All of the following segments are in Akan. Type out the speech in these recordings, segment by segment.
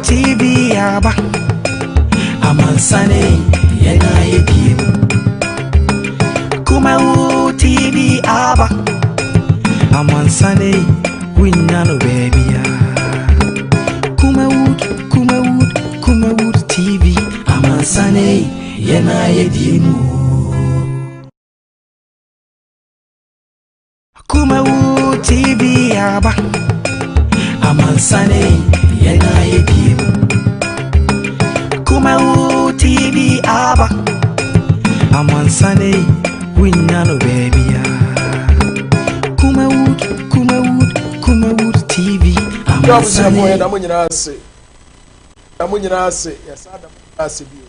TV aba. Amansane yena yedie mu. Kumawu TV aba. Amansane winya no baby. Kumawood, Kumawood, Kumawood TV. Amansane yena yedie mu. Kumawu TV aba. Amansane yena yedie mu. Kumawu TV aba. Amansane winya no baby. Kumawood, Kumawood, Kumawood TV. Yɛ abusuafoɔ, yɛda mo nyinaa ase, da mo nyinaa ase, yɛsa da mo nyinaa ase bio.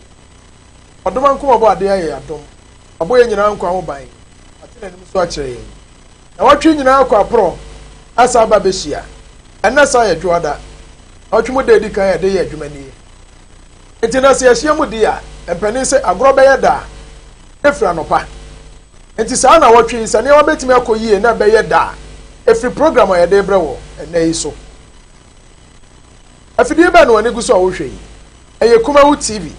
Ɔdom anko ɔbɔ adeɛ ayɛ adom, ɔbɔ yɛn nyinaa nkwa ho ban, ɔte n'anim so akyerɛ yɛn. Na wɔtwe nyinaa kɔ aporɔ asa aba bɛhyia. Ɛnnɛ saa yɛ dwoada, na wɔtwe mu da edi kan yɛde yɛ adwuma nie. Nti na sɛ yɛhyia mu di a, mpanin sɛ agorɔ bɛyɛ da a efiri anɔpa. Nti saa na wɔtwe sɛ nneɛma bɛtumi akɔ yie na ɛbɛyɛ da a efiri program a yɛde brɛ wɔ ɛnnɛ yi so. Afidie bɛn na wɔn ani gu so a wɔhwɛ yi? Ɛyɛ Kumawood TV.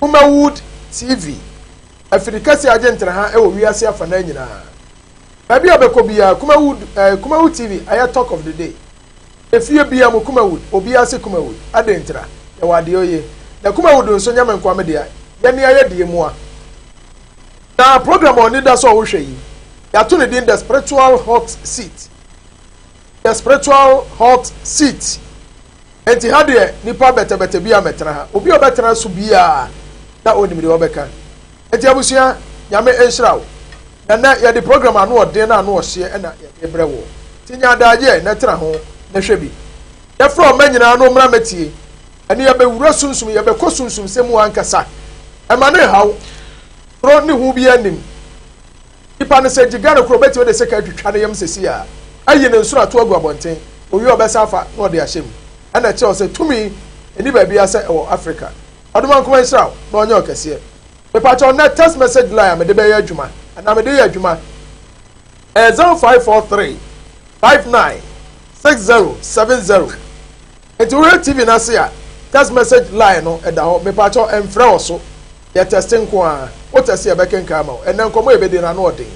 Kumawood TV, afidi kɛse agye ntena ha ɛwɔ wiase afanan nyinaa. Baabi a bɛkɔ biara, Kumawood Kumawood TV ɛyɛ talk of the day. Efie bia mu, Kumawood, obiara se Kumawood ade ntira yɛwɔ adeɛ oye. Na Kumawood nso nyɛ me nkoa me dea, yɛne ayɛ deɛ mu a. Na program a ɔni da so a wɔhwɛ yi, yɛato ne din The Spiritual Hot Seat. The Spiritual Hot Seat. Nti ha deɛ, nipa bɛtɛbɛtɛ bi a mɛtena ha, obi a ɔbɛtena so biara na onim deɛ ɔbɛka. Nti abusua, Nyame nhyira wo. Na nɛ yɛde program ano ɔden na ano ɔhyeɛ ɛna yɛde brɛ wɔ. Ti nya adagyeɛ na tena ho na hwɛ bi. Yɛfrɛ ɔma nyinaa no mmra mɛtie. Ɛne yɛbɛwura sunsum, yɛbɛkɔ sunsum sɛ mu ankasa. Ɛma ne haw koro ne ho bi anim. Nipa no sɛ gyiga no koro, bɛtumi de sika atwitwa ne yam sɛsi a ayi ne nsoro ato agu abɔnten. Owie, ɔbɛsa afa na ɔde ahyɛ mu. Ɛna kyerɛw sɛ tumi ɛni baabi asɛ ɛwɔ Africa. Ɔdoma nkoma nhyira wo na ɔnyɛ ɔkɛseɛ. Mepakyɛw, nɛ text message line a mede bɛyɛ adwuma anaa mede yɛ adwuma ɛyɛ 0543596070. Nti wohwɛ TV n'ase a, text message line no ɛda hɔ. Mepakyɛw, ɛmfrɛ wɔ so, yɛ text nko a wo text yɛ bɛkenkan ama wo. Ɛnɛ nkɔmɔ yɛ bɛdi n'ano ɔden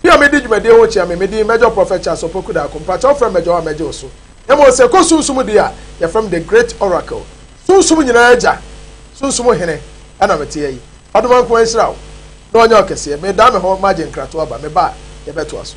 bi a medi dwumadie ho kyia me. Medi Major Prophet Charles Opoku Daako. Mpakyɛw, frɛ Major a mɛgye wo so. Ɛma sɛ kɔ sunsum di a, yɛfrɛ m The Great Oracle, sunsum nyinaa agya, sunsum hene ɛna mete yi. Ɔdoma nko nhyira wo na ɔnyɛ ɔkɛseɛ. Meda me ho magye nkrato aba, meba a yɛbɛtoa so.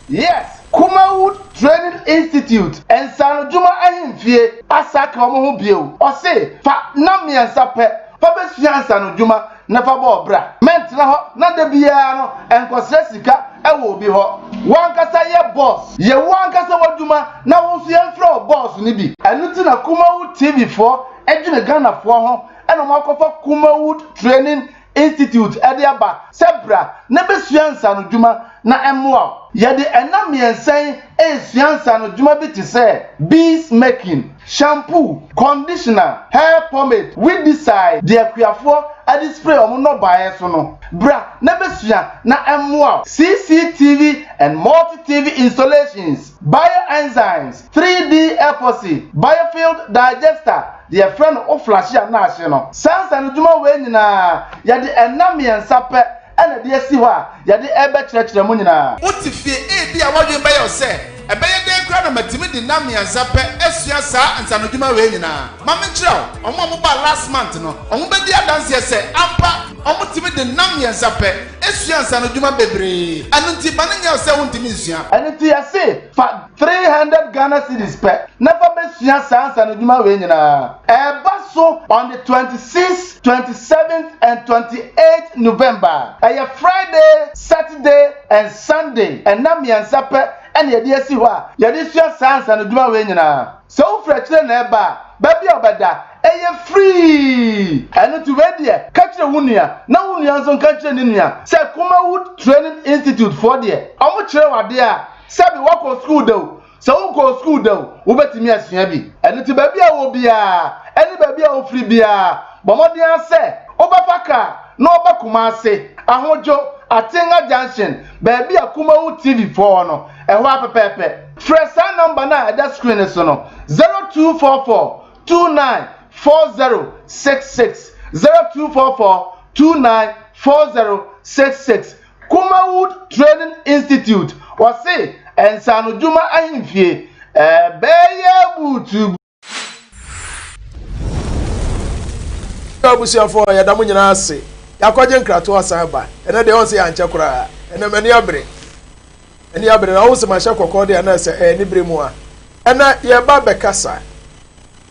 Yes, Kumawood Training Institute, nsanodwuma ahemfie asa ka wɔn ho bio. Ɔse fa na 3 pɛ fa bɛsua nsanodwuma na fa bɔ ɔbra. Mɛntena hɔ na da biara no nkɔsrɛ sika ɛwɔ obi hɔ. Wankasa yɛ boss, yɛ wankasa w'adwuma na wo nso yɛmfrɛ wo boss no bi. Ɛno ti na Kumawood TV foɔ ɛdwene Ghanafoɔ ho ɛna wɔn akɔfa Kumawood Training Institute ɛde aba sɛ bra na bɛsua nsanodwuma na ɛmmoa wo. Yɛde ɛnam 3 yi esua nsanodwuma bi te sɛ beads making, shampoo, conditioner, hair pomade, weedicide, deɛ akuafoɔ ɛde spray wɔn nnɔbaeɛ so no. Bra na bɛsua na ɛmmoa wo. CCTV and multi TV installations, bioenzymes, 3D epoxy, biofield digester, deɛ yɛfrɛ no oflashe a naahye no. Saa nsanodwuma wei nyinaa, yɛde ɛnam 3 pɛ ɛna de asi hɔ a yɛde ɛbɛkyerɛkyerɛ mu nyinaa. Wote fie, ebi a wɔdwen bɛyɛ wo sɛ ɛbɛyɛ dɛn koraa na matumi de nam 3 pɛ asua saa nsanodwuma wei nyinaa? Ma menkyerɛ wo, ɔmo a mobaa last month no, ɔmo bɛdi adanseɛ sɛ ampa ɔmo tumi de nam 3 pɛ asua nsanodwuma bebree. Ɛno nti ma ne nyɛ wo sɛ wontumi nsua. Ɛno nti yɛse fa 300 Ghana cedis pɛ na fa bɛsua saa nsanodwuma wei nyinaa. Ɛɛba so on the 26th, 27th and 28th November. Ɛyɛ Friday, Saturday and Sunday. Ɛnam 3 pɛ ɛna yɛde asi hɔ a yɛde sua saa nsanodwuma wei nyinaa. Sɛ wofiri akyire na ɛba a, baabi a ɔbɛda ɛyɛ free. Ɛno nti wei deɛ, ka kyerɛ wo nua na wo nua nso nka kyerɛ ne nua sɛ Kumawood Training Institute foɔ deɛ, ɔmo kyerɛ wo adeɛ a sɛbi wɔkɔ school da o, sɛ wonkɔ school da o, wobɛtumi asua bi. Ɛno nti baabi a wɔ biara ɛne baabi a wofiri biara, bɔ mmɔden sɛ wobɛfa kaa na wɔba Kumase, Ahodwo Atenga Junction, baabi a Kumawood TV foɔ no ɛhɔ apɛpɛɛpɛ. Frɛ saa nɔmba no a ɛda screen so no, 0244. 29 4066, 0244 29 4066. Kumawood Training Institute, wɔse nsaanodwuma ahemfie, ɛbɛyɛ butubu. Abusuafoɔ, yɛda mo nyinaa ase. Yɛakɔgye nkratoɔ asan aba. Ɛnɛ deɛ ɔn sɛ yɛankyɛ koraa. Ɛnɛ m'ani abere. M'ani abere na ɔho sɛ mahyɛ kɔkɔɔ deɛ na sɛ ɛyɛ ne bere mu a. Ɛnɛ yɛba bɛkasa.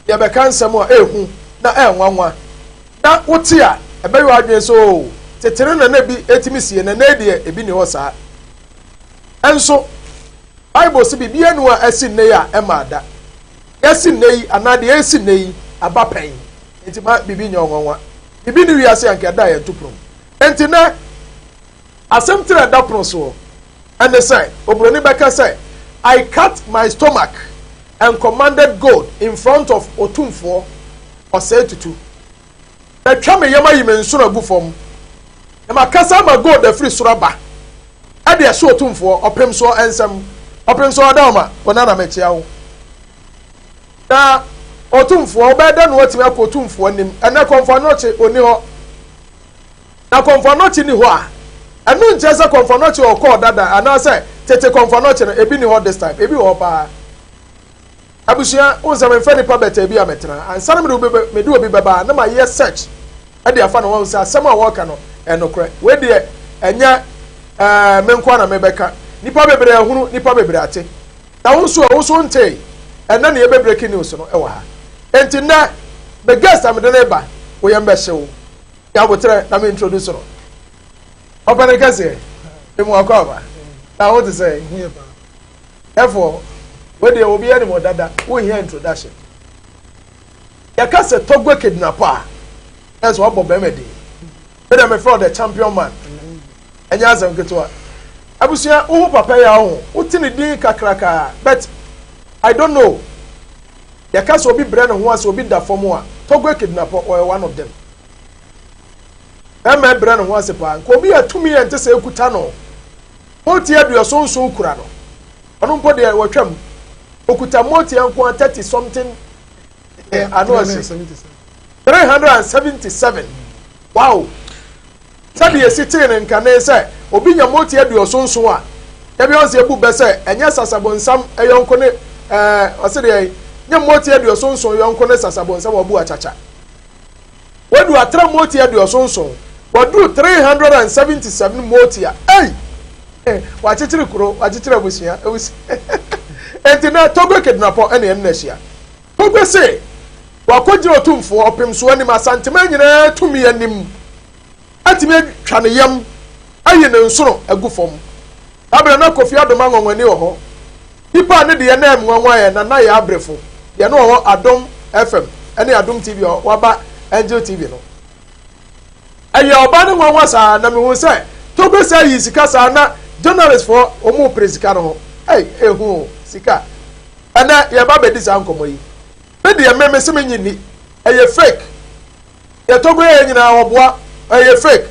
Yɛbɛka nsɛm a ɛhu na ɛnwanwa. Na wote a ɛbɛyɛ w'adwene sɛ oo tete no na na ebi etumi sie na ɛnɛ deɛ ebi ni hɔ saa. Ɛnso Bible sɛ biribi anu a ɛsi nnɛ yi a ɛma ada. Yɛsi nnɛ yi anaa deɛ ɛsi nnɛ yi aba pɛn. Nti ma biribi nyɛ ɔnwanwa. Biribi ne wiase anka ɛda yɛn to pono mu. Nti nɛ asɛm tiri a ɛda pono soɔ ɛne sɛ oburoni bɛka sɛ, "I cut my stomach and commanded gold in front of Otumfoɔ Ɔsɛe Tutu." Matwa me yam ayi me nsono agu fam na makasa ama gold afiri soro aba ɛde ɛso Otumfoɔ ɔpem soɔ nsɛm. Ɔpem soɔ ɔda ɔma wɔn na mekyea wo. Na Otumfoɔ wobɛyɛ dɛ na watumi akɔ Otumfoɔ anim? Ɛnɛ Kɔmfo Anɔkye ɔni hɔ. Na Kɔmfo Anɔkye ni hɔ a, ɛno nkyerɛ sɛ Kɔmfo Anɔkye ɔkɔɔ dada anaasɛ tete Kɔmfo Anɔkye no ebi ni hɔ. This time ebi wɔ hɔ paa. Abusua, wo nsɛm mfɛ nipa bɛtɛ bi a mɛtena ansa na mede obi bɛba na ma yɛ search ɛde afa na wɔn sɛ asɛm a wɔreka no ɛnokorɛ. Wei deɛ ɛnyɛ me nko na mebɛka. Nipa bebree ahunu, nipa bebree ate, na wo nso a wo nso ntee. Ɛnɛ na yɛbɛ breaking news no ɛwɔ ha. Enti nnɛ me guest a mede ne ba woyɛ mbɛhyew yɛ abotrɛ na me introduce no. Ɔpɛne kɛseɛ emu akɔ aba na wo te sɛ. Therefore, wei deɛ obi anim ɔdada, wohia introduction. Yɛka sɛ Togbe Kidnapper a, ɛsɛ wabɔ bɛrima din. Wei deɛ mefrɛ the champion man. Ɛnyɛ asɛm ketewa. Abusua, wohu papa yi a woho wote ne din kakraka, but I don't know. Yɛka sɛ obi brɛ ne ho ase, obi da fam a, Togbe Kidnapper ɔyɛ one of them. Bɛrima brɛ ne ho ase paa. Nka obi a tumi yɛ nte sɛ ekuta no. Moti 77 kura no. Ɔno mpo deɛ wɔtwam. Okuta moti nko a 30 something ano ɔsi. 377. Wow. Sɛdeɛ esi tee ne nkane sɛ obi nya moti 77 a, dabi ɔn sɛ ebu bɛ sɛ ɛnyɛ sasabonsam ɛyɔnko ne ɔsi deɛ nye moti 77 yɔnko ne sasabonsam ɔbu akyakya. Wadu atra moti 77, waduru 377 moti a, ei! Wakyekyere kuro, wakyekyere abusua. Enti na Togbe Kidnapɔ ɛne ɛno na ahyia. Togbe se wakɔgyina Otumfoɔ ɔpemsoɔ anim, Asantema nyinaa tumi anim, atumi atwa ne yam ayi ne nsono agu fam. Abena na Kofi Adoma nwanwani wɔ hɔ. Nipa a ne deɛ na ɛm nwanwa yɛ Nana yɛ abrefo. Deɛ no wɔ hɔ Adom FM ɛne Adom TV a waba Angel TV no. Ɛyɛ ɔba ne nwanwa saa na mehu sɛ Togbe sɛ yi sika saa na journalist foɔ wɔn pere sika no ho. Ɛy ehu sika. Ɛnɛ yɛba bɛdi saa nkɔmɔ yi. Me deɛ me se me nyi ni. Ɛyɛ fake. Deɛ Togbe yɛ nyinaa ɔboa. Ɛyɛ fake.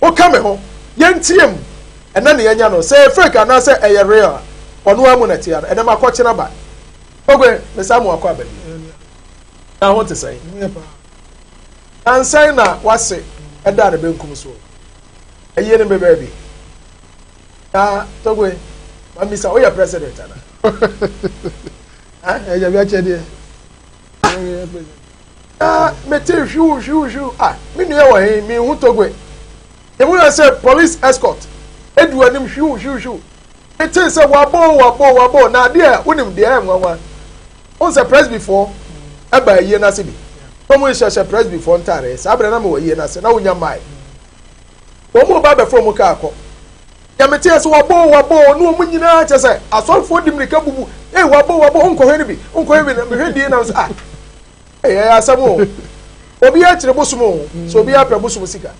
Woka me ho. Yɛntie mu. Ɛnɛ ne yɛnya no. Sɛ ɛyɛ fake anaasɛ ɛyɛ real. Ɔno ara mu na ɛte ano. Ɛnɛ makɔkyena ba. Togbe, mesa mo akɔ aba bi. Na ho te sɛn? Nansɛn na wase ɛda ne benkum soɔ. Ɛyie ne bɛbɛ bi. Na Togbe, mamisa, woyɛ president ana? Ɛyɛ bi akyɛ deɛ. Na mete hwiw hwiw hwiw. Ah, me nua wɔ he, mehu Togbe. Emu yɛ sɛ police escort edu anim hwiw hwiw hwiw. Mete sɛ wabo wabo wabo na adeɛ wonim deɛ ɛyɛ nwanwa. Wɔn sɛ presbyfoɔ ɛba ayie n'ase bi. Wɔn hyehyɛ presbyfoɔ ntaare. Saa abirɛ na mewɔ ayie n'ase na wonya mmaa. Wɔn mu ba abɛfra wɔn kaa kɔ. Yɛmete sɛ wabo wabo ne wɔn nyinaa kyɛ sɛ asɔrefoɔ di mirika bubu. Ee, wabo wabo, nkɔhwɛ no bi, nkɔhwɛ bi na mehwɛ die na sɛ ah, ɛyɛ asɛm o. Obi akyerɛ bosom o, so obi apɛ bosom sika.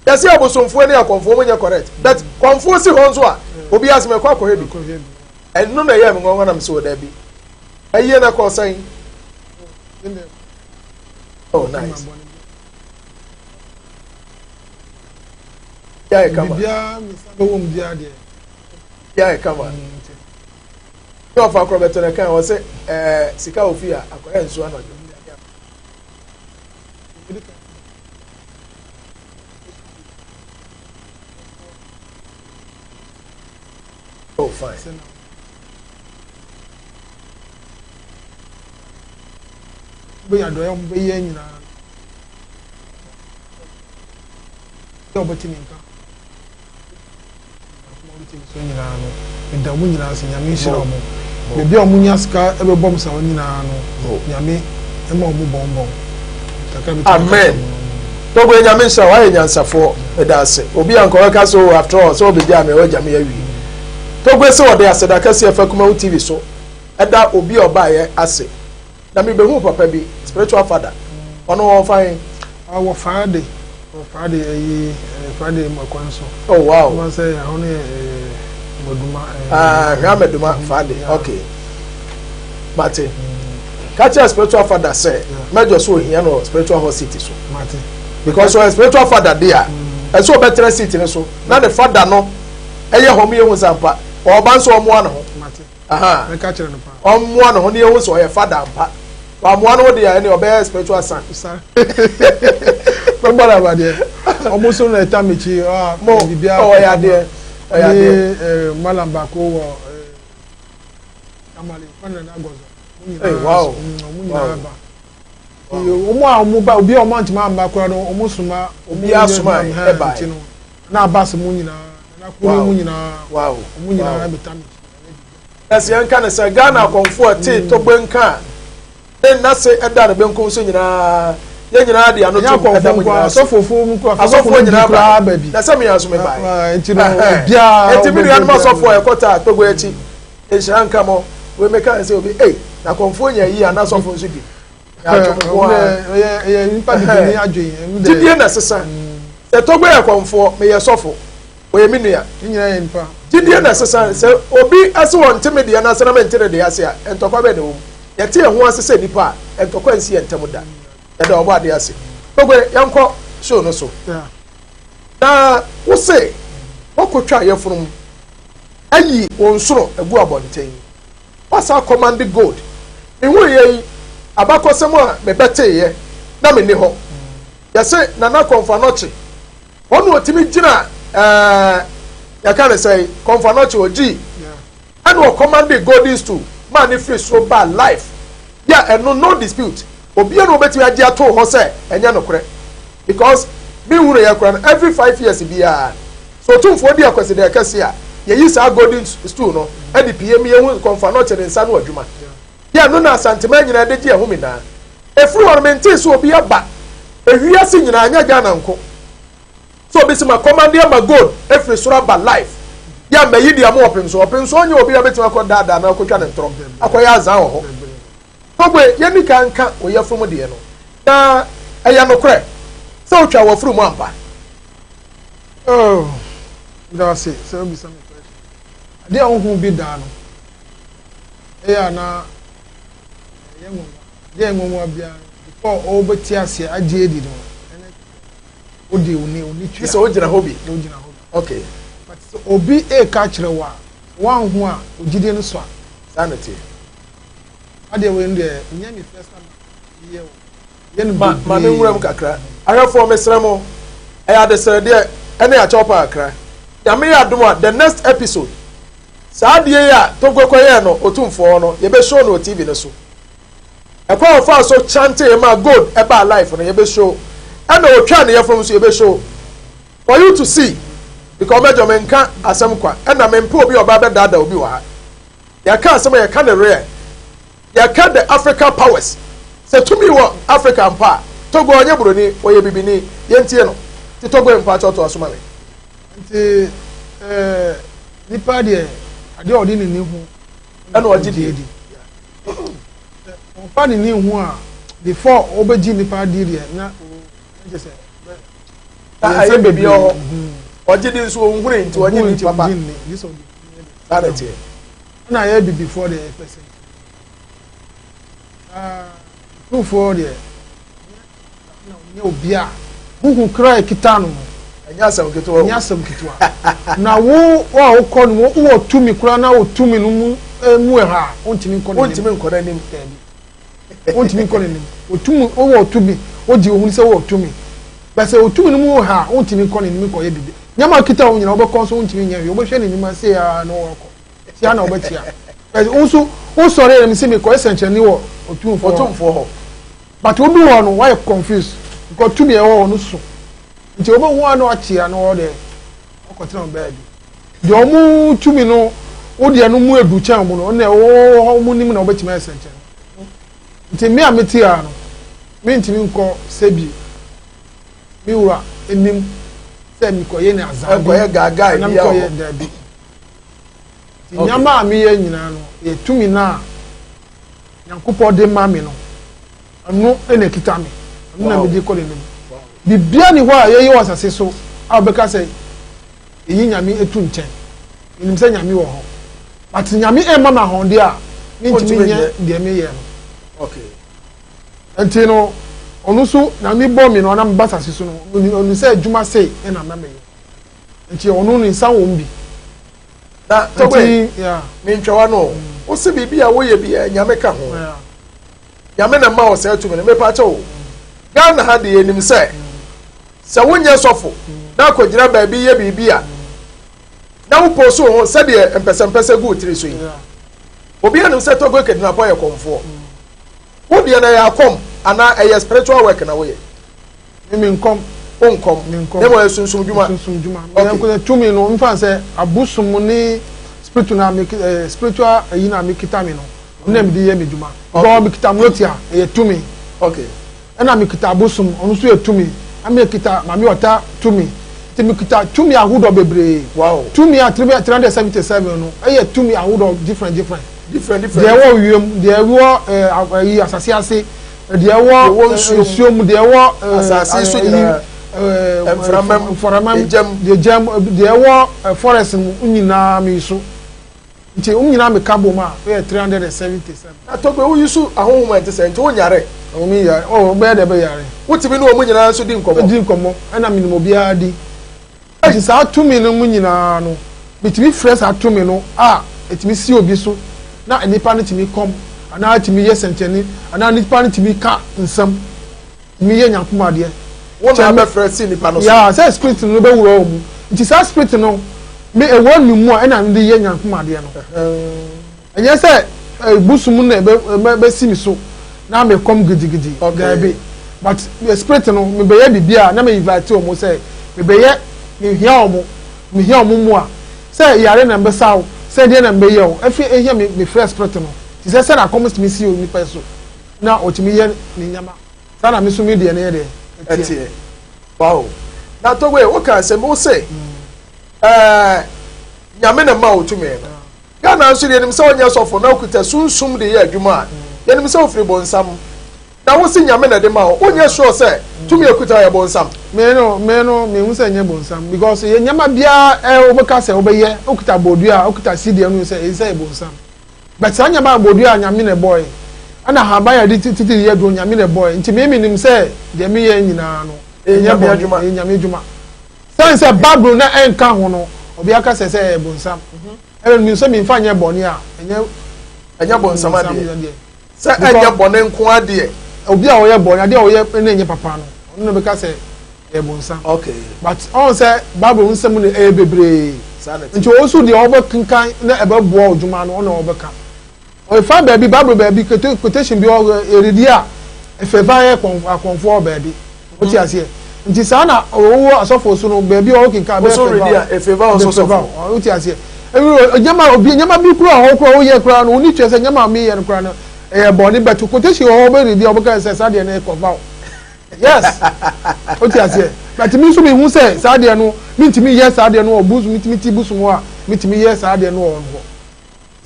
Yɛsɛ abosomfoɔ ne akɔmfoɔ mo nyɛ correct, but kɔmfoɔ si hɔ nso a obi asɛm ɛkɔ akɔhwɛ bi. Ɛno na ɛyɛ me nwanwa na mesɛ wɔ daabi. Ɛyie na kɔɔ sɛn? Oh, nice. Yɛ kama. Biribiara mesa bɛwɔ mu biara deɛ. Yɛ kama. Yɛ ɔfa korɔ bɛtɔ no kan wɔ sɛ ɛɛ sika ofi a akɔyɛ nsuo anadwo. Oh, fine. Bɛyɛ adɔeɛ a wɔbɛyɛ nyinaa sɛ wɔbɛte ne nka so nyinaa no meda wɔn nyinaa ase. Nyame nhyira wɔn. Baabi a wɔn nya sika ɛbɛbɔ m sa wɔn nyinaa no, Nyame ɛma wɔn bɔnbɔn kakra bi. Amen. Togo, Nyame nhyira, wayɛ nyansafoɔ, meda ase. Obi a nka ɔbɛka sɛ, oh, after all, sɛ ɔbɛgya me, ɔgya me awie. Togo sɛ ɔde aseda kɛseɛ fa Kumawu TV so ɛda obi a ɔbaeɛ ase. Na mebɛhu papa bi, spiritual father, ɔno ɔfa he? Wɔ Friday, wɔ Friday ɛyi, Friday mu ɛkwan so. Oh wow. Wɔn sɛ ɛhɔ no yɛ Maduma. Ah, hwɛ Maduma Friday, okay. Mate. Ka kyerɛ spiritual father sɛ mɛjɔ so ohia no spiritual hot seat so. Mate. Because ɔyɛ spiritual father de a, ɛsɛ ɔbɛtena seat no so na ne father no ɛyɛ hɔ mo yɛ hu sampa. Ɔba nso ɔmoa ne ho. Mate. Aha. Mɛka kyerɛ no paa. Ɔmmoa ne ho ne yɛhu sɛ ɔyɛ father ampa. Wamoa no ho deɛ, ɛne ɔbɛyɛ spiritual son. Bɛbɔ no abadeɛ. Ɔmo nso na ɛta m'akyi. Mo, biribiara ɔyɛ adeɛ. Ɔyɛ adeɛ. Ne malam baako wɔ Tamale, kwan na Agɔzɔ. Ɔmo nyinaa, Hey, wow. Ɔmo nyinaa ba. Ɔmo a ɔmo ba, obi a ɔmo antuma amba koraa no, ɔmo soma. Obiara soma ɛba. Nti no, na aba sɛ mo nyinaa, na kuro mu nyinaa, ɔmo nyinaa bɛta m'akyi. Ɛsɛ yɛnka ne sɛ Ghana akɔmfoɔ a ɛtee Togbe nka a ne nnase ɛda ne benkum so nyinaa, yɛn nyinaa de ano tom ɛda mo nyinaa ase. Asɔfoɔ nyinaa ba na sɛ meyɛ nso mebaeɛ. Nti no obiara Enti me nuanom asɔfoɔ a ɛkɔtaa Togbe akyi, nhyira nka mo. Wei meka ne sɛ obi ei, na akɔmfoɔ nya yie a na asɔfoɔ nso di. Yɛatwom nko ara. Ɛyɛ nipa bibini adwene. Gyidie na ɛsesa. Sɛ Togbe yɛ kɔmfoɔ, meyɛ sɔfo. Ɔyɛ me nua. Ne nyinaa yɛ nipa. Gyidie na ɛsesa. Sɛ obi se ɔnte me deɛ no ase na mente ne deɛ ase a, ntɔkwa bɛn na ɛwɔ mu? Yɛte yɛn ho ase sɛ nnipa a, ntɔkwa nsi yɛn ntam da. Yɛda Ɔbɔadeɛ ase. Togbe, yɛnkɔ show no so. Na wo se woakɔtwa yafunu mu ayi wo nsono agu abɔnten. Woasan akɔmande gold. Mehuiɛ yi, abakɔsɛm a mebɛteeɛ na menni hɔ. Yɛse Nana Kɔmfo-Anokye. Hɔ na ɔtumi gyina ɛɛ yɛka ne sɛn, Kɔmfo Anokye ɔgyii ɛna ɔkɔmande golden stool maa ne firi soro baa life yɛ ɛno, no dispute, obiara na ɔbɛtumi agye ato hɔ sɛ ɛnyɛ nokorɛ, because me nhunu yɛ koraa no, every 5 years biara so Otumfoɔ di Akwasidae kɛse a, yɛyi saa golden stool no ɛde pie mi yɛhu Kɔmfo Anokye ne nsa no adwuma yɛ no na Asanteman nyinaa de gye ɛho minaa. Ɛfiri hɔ no, mentee sɛ obi aba ewiase nyinaa, nyɛ Ghana nko, sɛ obi sɛ ma kɔmande ama gold efiri soro aba life yɛ a mayi de ama ɔpem so. Ɔpem so ɔnyɛ obi a bɛtumi akɔ daadaa na akɔtwa ne ntorɔ akɔyɛ azan wɔ hɔ. Togbe, yɛnni kan nka wɔ yafunu deɛ no, na ɛyɛ nokorɛ sɛ wotwa wafuru mu ampa? Oh, meda ase sɛ wobisa me question. Adeɛ a wohu bi daa no, ɛyɛ a na ɛyɛ nwanwa. Adeɛ a nwanwa biara no, before ɔbɛte aseɛ agye adi no, ɛne wode wo ni wo ni tua. Sɛ wogyina hɔ bi. Wogyina hɔ bi. But sɛ obi eka kyerɛ wo a, wanhu a, ogyidie no so a. Saa na teɛ. Adeɛ wei no deɛ, nyɛ me first time a yɛ o. Yɛ no Ma bebree. Ma me nwura mu kakra. Ahwɛfoɔ, mesrɛ mo, ɛyɛ adesrɛdeɛ ɛne akyɛw pa kakra. Nyame yɛ adom a, the next episode, saa adeɛ yi a Togbe kɔyɛɛ no Otumfoɔ hɔ no, yɛbɛ show no wɔ TV no so. Ɛkwan a ɔfaa so chantee ma gold ɛbaa life no, yɛbɛ show. Ɛna otwaa ne yɛfunu nso, yɛbɛ show for you to see, because mɛjɔ menka asɛm kwa, ɛna mempɛ obi a ɔba bɛdaadaa obi wɔ ha. Yɛka asɛm a, yɛka ne real. Yɛka the Africa powers sɛ tumi wɔ Africa mpa a, Togo ɔnyɛ buroni, ɔyɛ bibini. Yɛntie no. Ti Togo mpa kyɛw, toa so ma me. Nti nipa deɛ, adeɛ a ɔde n'ani hu ɛna ɔgye die. Di ɔfa n'ani hu a, before ɔbɛgye nipa di deɛ, na ɔkyɛ sɛ Na ɛyɛ beebi wɔ hɔ ɔgye di nso ɔnhunu, nti ɔgye di papa. Saa na ɛteɛ. Ɛna yɛ bibifoɔ deɛ, yɛpɛ sɛ nkurɔfoɔ deɛ na ɔnyɛ obi a huhu kura ekita no. Ɛnyɛ asɛm ketewa o. Ɛnyɛ asɛm ketewa. Na wo a wokɔ no, wowɔ tumi koraa na wo tumi no mu. mu ɛha a, wontumi nkɔ n'anim. Wontumi nkɔ n'anim. Daabi. Wontumi nkɔ n'anim. Otum wowɔ tumi, wogye ohun sɛ wowɔ tumi. Bɛsɛ otumi no mu ha a, wontumi nkɔ n'anim nkɔyɛ biribi. Nneɛma a kita wo nyinaa wobɛkɔ nso wontumi nyɛ hwee. Wobɛhwɛ n'anim ase ara na wɔkɔ. Tia na wobɛtia. Bɛsɛ wo nso wosɔre yɛ sɛ mekɔyɛ sɛnkyerɛnne wɔ otumfoɔ hɔ. Otumfoɔ hɔ. But wodu hɔ no, woayɛ confused. Because tumi a ɛwɔ hɔ no so. Nti wobɛhu a na wakyea na wɔde ɔkɔtena wɔn baabi. Deɛ wɔn tumi no, wo deɛ no mu edu kyɛn wɔn no, ɛna ɛwɔ hɔ wɔn nim na wɔbɛtumi ayɛ sɛnkyerɛnne. Nti me a mete ha no, mentumi nkɔ sɛbi me wura anim sɛ mekɔyɛ ne azaa bi. Ɛnkɔyɛ gaagae na bi a mekɔyɛ wɔ. daabi. Nti nneɛma a meyɛ nyinaa no, yɛ tumi no a Nyankopɔn de ma me no, ɛno na ɛkita me. Ɛno na mede kɔ n'anim. Biribiara ni hɔ a yɛyɛ wɔ asase so a wɔbɛka sɛ eyi Nyame etu nkyɛn. Menim sɛ Nyame wɔ hɔ. But Nyame ɛmma me ahoɔden a, mentumi nyɛ deɛ meyɛ no. Okay. Nti no, ɔno nso Nyame bɔ me no anaa meba asase so no, ɔnim sɛ adwuma sei na mɛmɛyɛ. Nti ɔno ne nsa wɔ mu bi. Na Togbe, mentwa w'ano o. Wose biribi a woyɛ biara Nyame ka ho. Nyame na ɛma wo saa tumi no. Mepa kyɛw o. Ghana ha de yɛnim sɛ sɛ wonyɛ sɔfo na akɔgyina baabi yɛ biribi a na wopost wo ho sɛdeɛ mpɛsɛmpɛsɛ gu wo tiri so yi. Obiara nim sɛ Togbe Kedinapɔ yɛ kɔmfoɔ. Wo deɛ no ɛyɛ akɔm anaa ɛyɛ spiritual work na woyɛ? Me me nkɔm. Wo nkɔm. Me nkɔm. Na mmom ɛyɛ sunsum dwuma. Sunsum dwuma. Okay. Me tumi no nfa sɛ abosom ne spiritual na me eh, spiritual ayi na me kita me no. Ɔno na me de yɛ me dwuma. Because me kita mlotia ɛyɛ tumi. Okay. Ɛna me kita abosom ɔno nso yɛ tumi. Ɛna me kita maame ɔta tumi. Nti me kita tumi ahodoɔ bebree. Wow. Tumi a 377 no ɛyɛ tumi ahodoɔ different different. Different different. Deɛ ɛwɔ wiem, deɛ ɛwɔ ɛɛ ayi asase ase. Deɛ ɛwɔ nsuo mu, deɛ ɛwɔ asase so nyinaa, mframa mu, deɛ gya mu, deɛ ɛwɔ forest mu nyinaa mi so. Nti wɔn nyinaa mi ka bom a ɛyɛ 377. Na Togbe woyi so ahonhom a ɛnte sɛ nti wonyare? Wɔn mi yare, oh bɛyɛ dɛ bɛyare. Wotumi ne wɔn nyinaa nso di nkɔmɔ? Di nkɔmɔ, ɛna minim obiara di. Nti saa tumi no mu nyinaa no, metumi frɛ saa tumi no a ɛtumi si obi so na nnipa no tumi kɔm anaa tumi yɛ sɛnkyerɛnne anaa nnipa no tumi ka nsɛm, tumi yɛ Nyankopɔn adeɛ. Wo na abɛfrɛ si nnipa no so? Yeah, sɛ spirit no bɛwura wɔn mu. Nti saa spirit no, me ɛwɔ me mu a ɛna mede yɛ Nyankopɔn adeɛ no. Ɛnyɛ sɛ bosom na ɛbɛsi me so na me kɔm gidigidi. Daabi. But spirit no, mebɛyɛ biribi a na me invite wɔn sɛ mebɛyɛ, mehia wɔn, mehia wɔn mmoa. Sɛ yare na mebɛsa wo, sɛ deɛ na mebɛyɛ wo, efi ehia me mefrɛ spirit no. Te sɛ sɛdeɛ akɔm tumi si onipa so na ɔtumi yɛ ne nneɛma. Saa na me nso me deɛ no yɛ deɛ ɛteɛ. Wow. Na Togbe, woka asɛm bi, wo se, ɛɛ, Nyame na ɛma wo tumi no. Ghana nso deɛ yɛnim sɛ wonyɛ sɔfo na wokuta sunsum de yɛ adwuma a, yɛnim sɛ wofiri bonsam. Na wose Nyame na ɛde ma wo, wonyɛ sure sɛ tumi a ɛkuta wo yɛ bonsam? Me no, me no, mehu sɛ ɛnyɛ bonsam because yɛ nneɛma biara ɛ wobɛka sɛ wobɛyɛ, wokuta bodua a, wokuta seed a, wonim sɛ ɛsɛ sɛ ɛyɛ bonsam. But saa nneɛma a bodua a Nyame na ɛbɔe, ɛna ahaban a yɛde tete yɛ aduro Nyame na ɛbɔe, nti me menim sɛ deɛ meyɛ nyinaa no, ɛnyɛ bɔne, ɛyɛ Nyame adwuma. Sɛn sɛ Bible na ɛnka ho no, obi aka sɛ sɛ ɛyɛ bonsam. Ɛna menim sɛ memfa nyɛ bɔne a, ɛnyɛ ɛnyɛ bonsam adeɛ. Sɛ ɛnyɛ bɔne nko adeɛ. Obi a ɔyɛ bɔne, adeɛ a ɔyɛ na ɛnyɛ papa no, ɔno na bɛka sɛ ɛyɛ bonsam. Okay. But ɔn sɛ Bible nsɛm no ɛyɛ bebree. Nti wɔn nso deɛ ɔbɛkenkan na ɛbɛboa ɔdwuma no, ɔna ɔbɛka. Ɔfa baabi, Bible baabi, quotation bi ɔredi a, ɛfɛfa yɛ akɔnfoɔ baabi. Wote aseɛ? Nti saa na ɔwɔ asɔfoɔ so no, baabi a ɔkenkan bɛyɛ fɛfa. Ɛfɛfa ɔso sɔfo. Wote aseɛ? Nneɛma obi nneɛma bi kura hɔ kura woyɛ kura no, woni kyerɛ sɛ nneɛma a meyɛ no kura no ɛyɛ bɔne bɛto quotation wɔ hɔ bɛredi a ɔbɛka sɛ saa deɛ no ɛkɔfa wo. Yes. Wote aseɛ? But me nso mehu sɛ saa deɛ no mentumi yɛ saa deɛ no wɔ bosom metumi ti bosom hɔ a metumi yɛ saa deɛ no wɔ hɔ.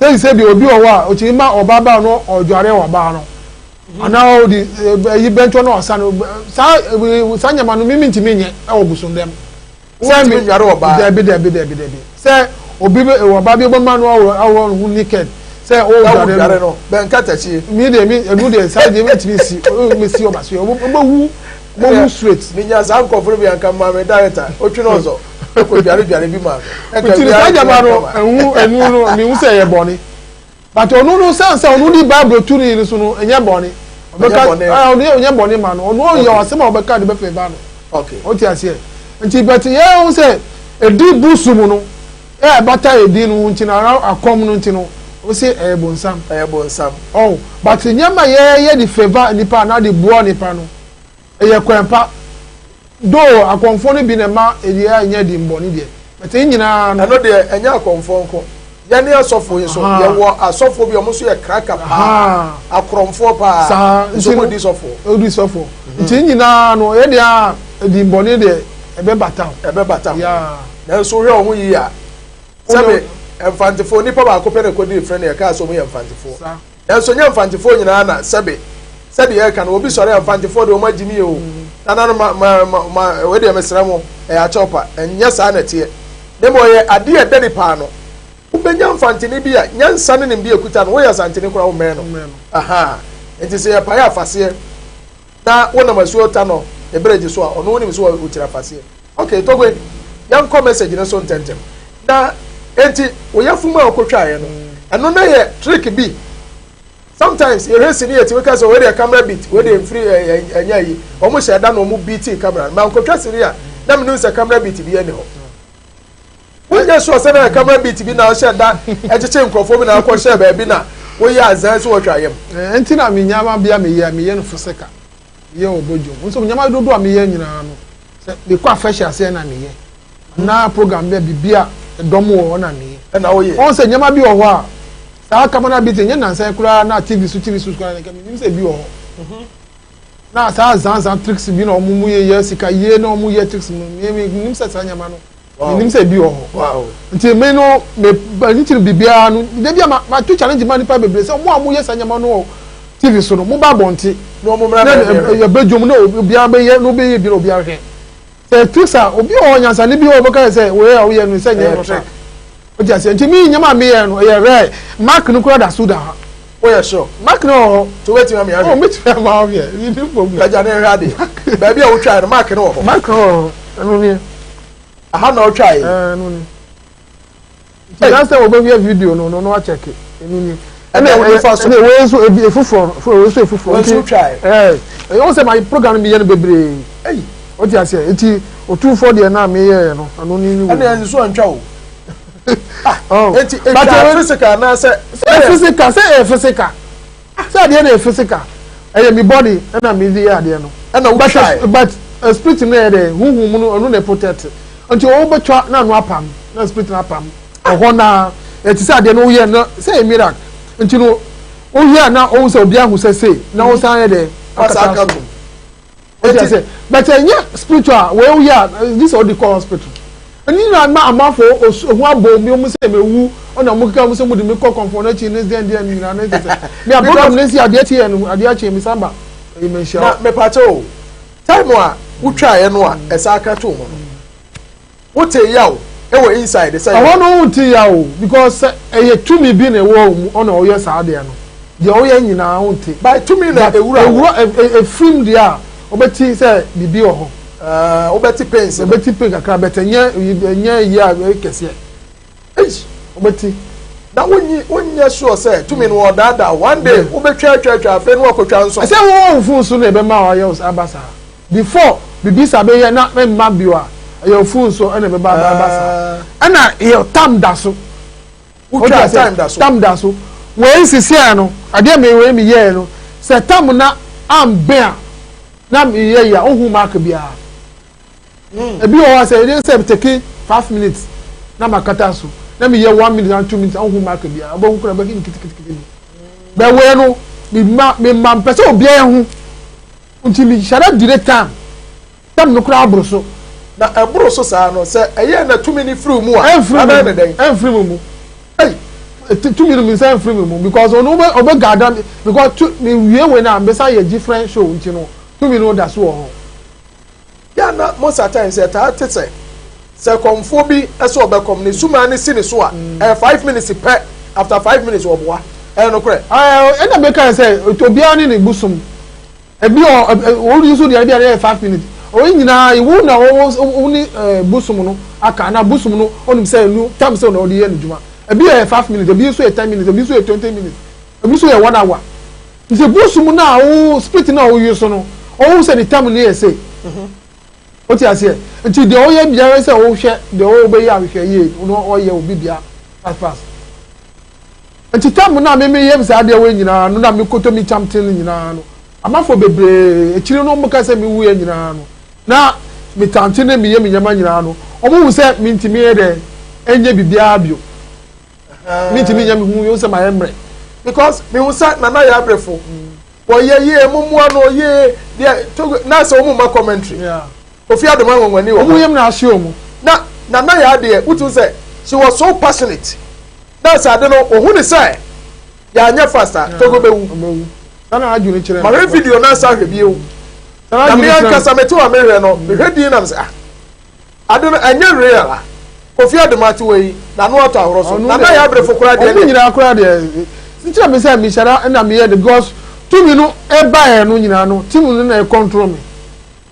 Sɛ sɛ bi obi wɔ hɔ a otumi ma ɔbaa ba no ɔdware ɔbaa no anaa ɔde ɛyi bɛntɔ na ɔsa no saa saa nyama no mimi ntumi nyɛ ɛwɔ bosom dɛm. Sɛ mi dware ɔbaa. Dɛbi dɛbi dɛbi dɛbi sɛ obi bɛ ɔbaa bi bɛma no awɔ awɔ no ho naked sɛ ɔdware no. Bɛn katakyie. Mi deɛ mi ɛnu deɛ saa deɛ mi ntumi si mi si ɔba so yɛ ɔbɛwu ɔbɛwu straight. Mi nya saa nkɔfo no bi anka maame director otwi na ɔzɔ. Ɛkɔ dware dware bi ma. Nti saa gyama no ɛhu ɛnu no mihu sɛ ɛyɛ bɔne. But ɔno no sɛn sɛ ɔno di Bible tumi no so no, ɛnyɛ bɔne. Ɔbɛka ɔno ɛnyɛ bɔne ma no. Ɔno ɔyɛ asɛm a ɔbɛka de bɛfɛ ba no. Ɔte aseɛ. Nti but yɛn ho sɛ edi busum no ɛ ɛbata edi no ho nti na akɔm no nti no ɔsi ɛyɛ bonsam. Ɛyɛ bonsam. Ɔn but nneɛma yɛyɛ de favour nipa anaa de boa nipa no, ɛyɛ kwan pa. Though akɔmfoɔ no bi na ɛma ɛdeɛ a ɛnyɛ di mbɔne deɛ, but ne nyinaa no. Ɛno deɛ ɛnyɛ akɔmfoɔ nko. Yɛne asɔfoɔ yi nso, yɛwɔ asɔfoɔ bi a wɔn nso yɛ kraka paa, akorɔmfoɔ paa, nso wɔn di sɔfoɔ. Wɔdi sɔfoɔ. Nti ne nyinaa no, yɛ deɛ a ɛdi mbɔne deɛ ɛbɛbata ho. Ɛbɛbata ho. Nanso wohwɛ wɔn ho yie a, sɛbe Mfantefoɔ, nipa baako pɛ na ɛkɔdii frɛ no yɛkaa sɛ wɔn yɛ Mfantefoɔ. Nanso nyɛ Mfantefoɔ nyinaa na sɛbe, sɛdeɛ yɛreka no, obi sɔre a Mfantefoɔ deɛ wɔn agyimi o, nananom ma, ma, ma, ma, wei deɛ mesrɛ mo, ɛyɛ akyɛw pa, ɛnyɛ saa na ɛteɛ. Na mmom ɛyɛ adeɛ a ɛda nipa ano. Wobɛnya Mfanteni bi a nyansa ne nimdeɛ ɛkuta no, woyɛ Asanteni koraa wommɛn no. Ahaa. Nti sɛ yɛpae afaseɛ na wonam asuo Tanɔ ne bridge so a, ɔno wonim sɛ ɔkyiri afaseɛ. Ok, Togbe, yɛnkɔ message no so ntɛmntɛm. Na enti wo yafunu a wokotwaeɛ no, ɛno na yɛ trick bi. Sometimes yɛhwɛ sini yɛtumi ka sɛ wei deɛ camera beat, wei deɛ mfiri ɛnyɛ ayi. Wɔn hyɛ da na wɔn beat camera no. Mankotwa sini a na menim sɛ camera beat bi ɛni hɔ. Wonyɛ sure sɛ na yɛ camera beat bi na ɔhyɛ da ɛkyekye nkurɔfoɔ bi na akɔhyɛ baabi na woyɛ azan sɛ wɔtwa yam. Ɛnti na me nyama bi a meyɛ a meyɛ no foseka. Meyɛ wɔ badwam. Nso nneɛma dodoɔ a meyɛ nyinaa no, sɛ mekɔ afahyɛ aseɛ na meyɛ. Anaa program bi a biribi a ɛdɔm wɔ hɔ na meyɛ. Ɛna woyɛ. Wɔn sɛ nneɛma bi wɔ hɔ a saa camera bi te nyɛ nansa yi koraa na TV so TV so koraa nka menim sɛ ebi wɔ hɔ. Na saa zanzan tricks bi na wɔn mu yɛ yɛ sika yie na wɔn yɛ tricks mu me menim sɛ saa nneɛma no. Menim sɛ ebi wɔ hɔ. Nti me no me nti no biribiara no da bi a ma ma to challenge ma nipa bebree sɛ wɔn a wɔyɛ saa nneɛma no wɔ TV so no mo ba abɔnte na wɔn mmra na yɛ bɛ dwom na obiara bɛyɛ na obiara yɛ bi na obiara hwɛ sɛ tricks a obi wɔ hɔ nyansane bi wɔ hɔ bɛka sɛ wɔyɛ a woyɛ no sɛ nyɛ papa o ti aseɛ nti mi nneɛma a meyɛ no ɛyɛ rare mark no kura da so da ha. Woyɛ sure? Mark no wɔ hɔ. To wobɛtumi ama yɛahwɛ? Oh, mɛtumi ama ahwɛ. You no problem. Pagya ne nhwɛ ade. Baabi a wotwae no, mark no wɔ hɔ. Mark no wɔ hɔ. Ɛno nie. Aha na wotwae? Ɛno ni. Nti last time wɔbɛhwɛ video no no na wakyɛke. Ɛno nie. Ɛna ɛwɔ nifa so. Ɛna wei nso ebi efoforɔ wei nso efoforɔ. Wei nso wotwae. Ɛɛ ɛyɛ wɔn sɛ my program no meyɛ no bebree. Ɛyi. O ti aseɛ nti otumfoɔ deɛ na meyɛɛ no ɛno ni ni wɔ. Ɛna ɛnso antwa o. Ah, oh. Enti etwa physical anaasɛ. Sɛ ɛyɛ physical, sɛ ɛyɛ physical. Sɛ adeɛ no yɛ physical. Ɛyɛ mi body ɛna mi de yɛ adeɛ no. Ɛna wo try. But uh, spirit no yɛ dɛ huhu mu no ɔno na protect. Nti ɔwɔ bɛtwa na ano apam na spirit no apam. Ɛhɔ na ɛte sɛ adeɛ no woyɛ no sɛ ɛyɛ miracle. Nti no woyɛ na ɔhu sɛ obi ahu sɛ sei na wosan yɛ dɛ akata so. O ti ase but ɛnyɛ spiritual wei woyɛ a gye sɛ ɔde kɔ hospital. Ɛno nyinaa ma amanfo ohu abɔ omi ɔmo sɛ mewu ɔna ɔmo keka ɔmo sɛ ɔmo de me kɔ kɔnfɔn n'akyi ne deɛn deɛn nyinaa ne kyɛ sɛ me a program ne si adeɛ kye yɛ no adeɛ akye me san ba ɛyɛ me nhyia. Na mepakyɛ o time a wotwaeɛ no a ɛsan ka too mu no Wote yaw wɔ inside sɛ Ɛhɔ no wonte yaw o because sɛ ɛyɛ tumi bi na ɛwɔ wo mu ɔna ɔyɛ saa adeɛ no deɛ ɔyɛ nyinaa wonte. By tumi na ɛwura hɔ. Ɛwura ɛfirim deɛ a wobɛte sɛ biribi wɔ hɔ. Aah wobɛte pains no. Wobɛte pain kakra but ɛnyɛ ɛnyɛ yie a ɛyɛ kɛseɛ. Eish. Wobɛte. Na wonyi wonyɛ sure sɛ tumi no ɔɔdaadaa wo one day wobɛtwa atwa atwa afei na wakɔtwa nso. Ɛsɛ wowɔ wo phone so na ɛbɛma wayɛ aba saa. Before bibi sa bɛyɛ na mma bio a ɛyɛ ofun so ɛna ɛbɛba aba saa ɛna yɛ tam da so. Wotwa time da so. Tam da so wei sisi no adeɛ mi wei mi yɛɛ no sɛ tam na ambɛn a na mi yɛ yɛ a ohun mark biara. Ebi wɔ hɔ a sɛ ɛde sɛ take 5 minutes na ma kata so na mi yɛ 1 minute and 2 minutes ohun mark biara ɔbɛhu kora ɔbɛhu nkitikiti bi. Bɛ wei no mi ma mi ma mpɛ sɛ obiara hu. Nti mi hyɛ da dire time, time no koraa aboro so. Na ɛboro so saa no, sɛ ɛyɛɛ na tumi no firi wo mu a, Ɛnfiri abɛyɛ me ne mu, dɛn? ɛnfiri me mu. Ei! Tumi no mi nsa ɛnfiri me mu because ɔno ɔbɛ ɔbɛ gada me because tu mi wie wei na mbesa yɛ different show nti no tumi no da so wɔ hɔ. Yɛ a na most at times yɛtaa te sɛ, sɛ kɔmfoɔ bi sɛ ɔbɛkɔm ne sumaa no si ne so a, ɛyɛ 5 minutes pɛ, after 5 minutes ɔboa. Ɛyɛ nokorɛ? Ɛɛ ɛna meka sɛ obiara ne ne bosom. Ebi wɔ wɔn nso deɛ ebi a yɛ 5 minutes. Wɔn nyinaa wo na wɔn wo ne bosom no aka na bosom no ɔnim sɛ nu tam sɛ ɔna ɔde yɛ ne dwuma. Ebi yɛ 5 minutes, ebi nso yɛ 10 minutes, ebi nso yɛ 20 minutes, ebi nso yɛ one hour. Nti bosom no a wo spirit no a woyi so no, ɔhu sɛ ne tam no yɛ sei. O ti aseɛ? Nti deɛ ɔyɛ biara sɛ ɔhwɛ deɛ ɔbɛyɛ ahwehwɛ yie na ɔyɛ obi bia fast fast. Nti tam no a meme yɛ saa adeɛ wɔ nyinaa no na mekoto mi kyamten no nyinaa no, amanfoɔ bebree akyiri no, ɔmo ka sɛ mewu yɛ nyinaa no na metante ne meyɛ me nneɛma nyinaa no, ɔmo hu sɛ mentumi yɛ dɛ ɛnyɛ biribiara bio, mentumi nyɛ me hu yɛ sɛ mayɛ mmerɛ. Because mihu sɛ Nana yɛ abrɛfo wɔyɛ yie mumua no yie deɛ Togo na sɛ wɔn ma commentary. Kofi Adoma Nwonwani wɔ ɔmo hɔ. Yɛm na ahyɛ ɔmo. Na Nana yɛ adeɛ wotu sɛ she was so passionate na sɛ ade no ohun ne sɛ yɛanyɛ fast a, Togo bɛwu. Ɔbɛwu sanni adwene kyerɛ. Mahwɛ video na asa ahwɛ bio na mi ankasa mete wa mehwɛ no, mehwɛ din nam sɛ, ah, ade no ɛnyɛ real a Kofi Adoma ate wɔ yi na ano atɔ ahorɔ so. Nana yɛ abrɛfo koraa deɛ. Ɔmo nyinaa koraa deɛ, nkyɛn mi sɛ mihyɛra ɛna meyɛ de because tumi no ɛbaeɛ no nyinaa no, tumi no na ɛcontrol mi.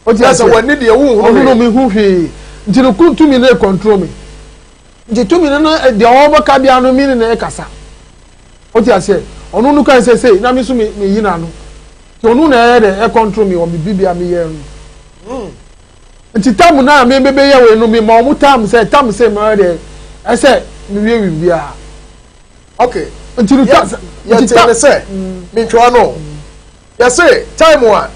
O ti na sɛ wɔni deɛ wohunu. Ɔno no mi hu hwee, nti no kun tumi no ɛcontrol mi, nti tumi no no deɛ ɔbɛka bia no, mi ne na ɛkasa. O ti aseɛ? Ɔno no kan sɛ sei na mi nso mi yi n'ano, nti ɔno na ɛyɛ dɛ ɛcontrol mi wɔ mi bibia mi yɛ no. Nti tam na mi bɛ bɛ yɛ wei no, mi ma ɔmo tam sɛ tam sɛ mi yɛ dɛ ɛsɛ mi wie wi bia. Nti no tam. Yɛte ne sɛ mentwerɛ no, yɛse time a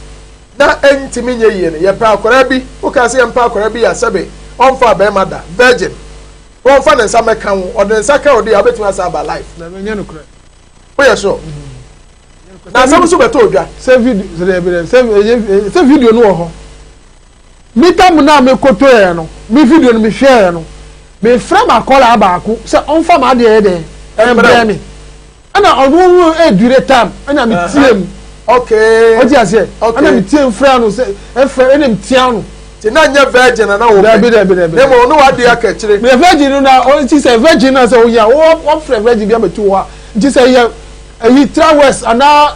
na ɛntumi nyɛ yie no, yɛpɛ akwaraa bi, woka sɛ yɛmpɛ akwaraa bi yɛ sɛbe ɔmfa bɛrima da, virgin, wɔmfa ne nsa mɛka wo, ɔde ne nsa ka wo de a, wobɛtumi asa aba life. Na ɛnyɛ no korɛ. Woyɛ sure na asɛm nso bɛtɔ odwa? Sɛ video sɛ sɛ sɛ video no wɔ hɔ. Mi tam na mi koto yɛ no, mi video no mi hwɛ yɛ no, mi frɛ ma akɔla baako sɛ ɔnfa ma adeɛ yɛ dɛ ɛmbrɛ mi, ɛna ɔno edure tam ɛna mi tie mu. O ti aseɛ? Ɛna mi tie mu frɛ no sɛ ɛfrɛ, ɛna mi tia no. Ti na nyɛ virgin na wo pɛ? Dabi, dabi, dabi. Ne mo no wadi aka akyire. Mɛ virgin no na o ti sɛ virgin na sɛ onya wɔfrɛ virgin bi abɛtu hɔ a, nti sɛ yɛ ɛyi 3 hours anaa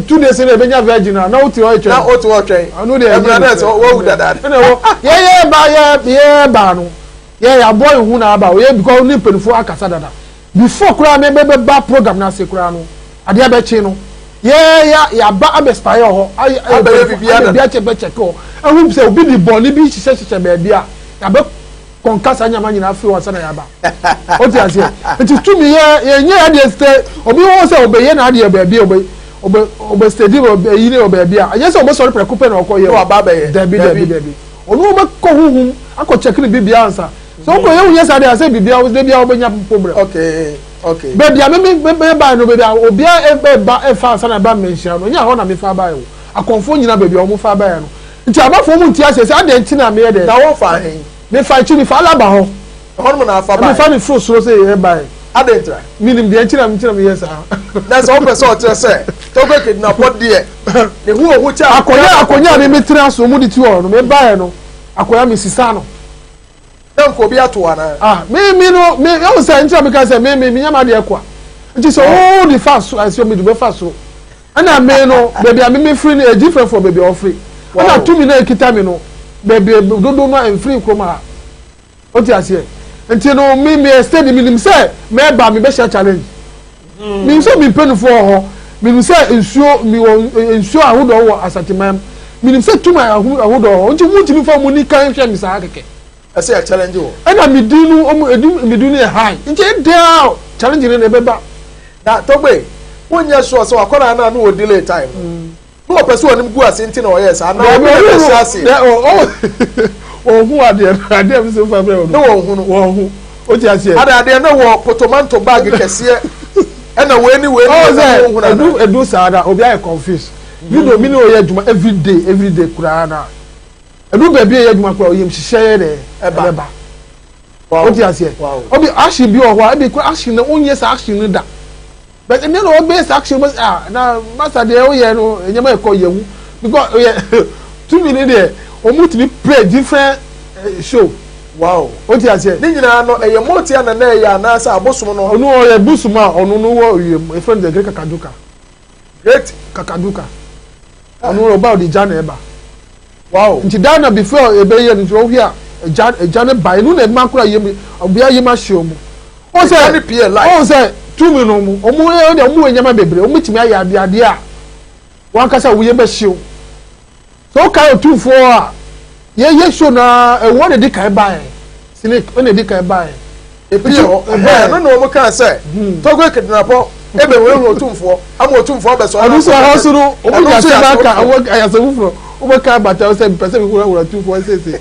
2 days na ebenya virgin a, na o ti hɔ etwɛn. Na o ti hɔ twɛn. Ɔno deɛ ɛmira dɛ sɛ wɔwu dada. Ɛna wɔ yɛ yɛ ba yɛ yɛ ba no yɛ yɛ abɔ ihu na aba o yɛ because ne mpanyinfoɔ akasa dada before koraa mɛ bɛ bɛ ba program n'ase koraa no, adeɛ bɛkye no, yɛ yɛ yaba abɛ spy wɔ hɔ ayɛ. Abɛyɛ biribiara dada. Abɛ bi akyɛ bɛ kyɛkɛ hɔ ɛhu sɛ obi di bɔnne bi hyehyɛ hyehyɛ baabi a, yabɛ kɔnka saa nyama nyinaa firi hɔ ansa na yaba. O ti aseɛ? Nti tumi yɛ yɛ nyɛ adeɛ sɛ obi wɔ sɛ ɔbɛyɛ n'adeɛ baabi a ɔbɛ steady ɛyi ne wɔ baabi a, ɛnyɛ sɛ ɔbɛsɔre prɛko pɛ na ɔkɔ yɛ. Na waba abɛyɛ. Dabi, dabi, dabi, ɔno ɔbɛkɔ huhum akɔ kyɛkɛ ne biribiara ansa sɛ ɔkɔ yɛ wunyɛ saa deɛ asɛ biribiara de biara ɔbɛnya problem. Baabi a me me me baa no, baabi a obiara ɛba ɛfa ansa na ɛba mmɛnhyia no, ɛnyɛ hɔ na mefa baeɛ o. Akɔnfoɔ nyinaa baabi a wɔn fa baeɛ no, nti abafoɔ mu nti aseɛ sɛ adeɛ nti na meyɛ dɛ. Na wɔfa ahen? Mefa akyi, mefa Alaba hɔ. Ɛhɔ nom na afa baeɛ? Mefa ne foro soro sɛ yɛ baeɛ. Ade ntra? Minim deɛ nti na nti na meyɛ saa. Na sɛ wopɛ sɛ ɔkyerɛ sɛ Togo kidnapɔ deɛ ne ho ohu kyɛ. Akonnwa a me metena so mu de ti hɔ no, me baeɛ no, akonnwa me sisa no. Na nka obi ato anaa? Ah, me no me ɛwɔ sɛ nti na meka sɛ me nyɛ ma adeɛ kwa, nti sɛ wo de fa so ɛsɛ mi de bɛ fa soro, ɛna me no baabi a me me firi no yɛ different from baabi a ɔfiri, ɛna tumi na ekita mi no baabi dodo no mfiri kurom ha. O ti aseɛ? Nti no me yɛ steady, mi nim sɛ mɛba mi bɛ hyɛ challenge mi nim sɛ mi mpanyinfoɔ wɔ hɔ, mi nim sɛ nsuo mi wɔ nsuo ahodoɔ wɔ Asanteman, mi nim sɛ tumi ahodoɔ wɔ hɔ, nti mu ntumi fa mu ni kan hwɛ mi saa kɛkɛ. Ɛsɛ yɛ challenge wɔ. Ɛna mi di no, ɔmo edi mi di no yɛ high, nti ɛdɛn a challenge no na ɛbɛba. Na Togbe, wonyɛ sure sɛ wakɔla na no wɔ delay time no na ɔpɛ sɛ ɔnim gu ase nti na ɔyɛ saa na ɔbi na bɛhyɛ ase? Ɔhu adeɛ no, adeɛ mi sɛ fa brɛ ne wɔn hu no. Wɔn hu o, ti aseɛ? Ade adeɛ no wɔ potomanto bag kɛseɛ, ɛna wei ni wei ni. Ɔwɔ na sɛ wɔn hu na edu edu saa na obi ayɛ confused. Video mi ni oyɛ adwuma every day, every day koraa, na edu baabi a yɛ adwuma koraa, oyɛ hyehyɛ yɛ dɛ ɛbɛba. O ti aseɛ? Obi action bi wɔ hɔ a, ebi kora action na onyɛ saa action no da, but ɛnɛ na ɔbɛyɛ saa action bɛ, ah, na masa deɛ ɔyɛ no nneɛma ɛkɔ yɛ hu because ɔyɛ tumi ne deɛ wɔn tumi play different show. O ti aseɛ? Ne nyinaa no ɛyɛ mɔti ana na ɛyɛ anaasɛ abosom no? Ɔno ɔyɛ bosom a ɔno no wɔ wiem, efɛn no the Great Kakaduka. Great. Kakaduka. Ɔno ɔba, ɔde gya na ɛba. Nti dan na before ɛbɛyɛ no, nti ɔhwɛ a, ɛgya ɛgya ne ba, ɛno na ɛma kora yam, ɔbea yam ahyɛ ɔmo. Wɔn Sika sɛ no pie life. Wɔn sɛ tumi no mu wɔn yɛ deɛ, wɔn wɔ nneɛma bebree, wɔn tumi ayɛ adeɛ adeɛ a wɔn ankasa wɔyɛ bɛhyew. Sɛ ɔka otumfoɔ a yɛyɛ show na ɛwɔ na edi kan baeɛ, snake ɛna edi kan baeɛ. Epie hɔ ɛhɛn ɛno na wɔn kaa sɛ Togbe Kedinapɔ ebe wei otumfoɔ ama otumfoɔ abɛsɔ. Ɔno nso ɛhɔ so no wɔn gya sɛ baka wɔn ayasɛ foforɔ wɔn ka abata sɛ mpɛ sɛ wura otumfoɔ sese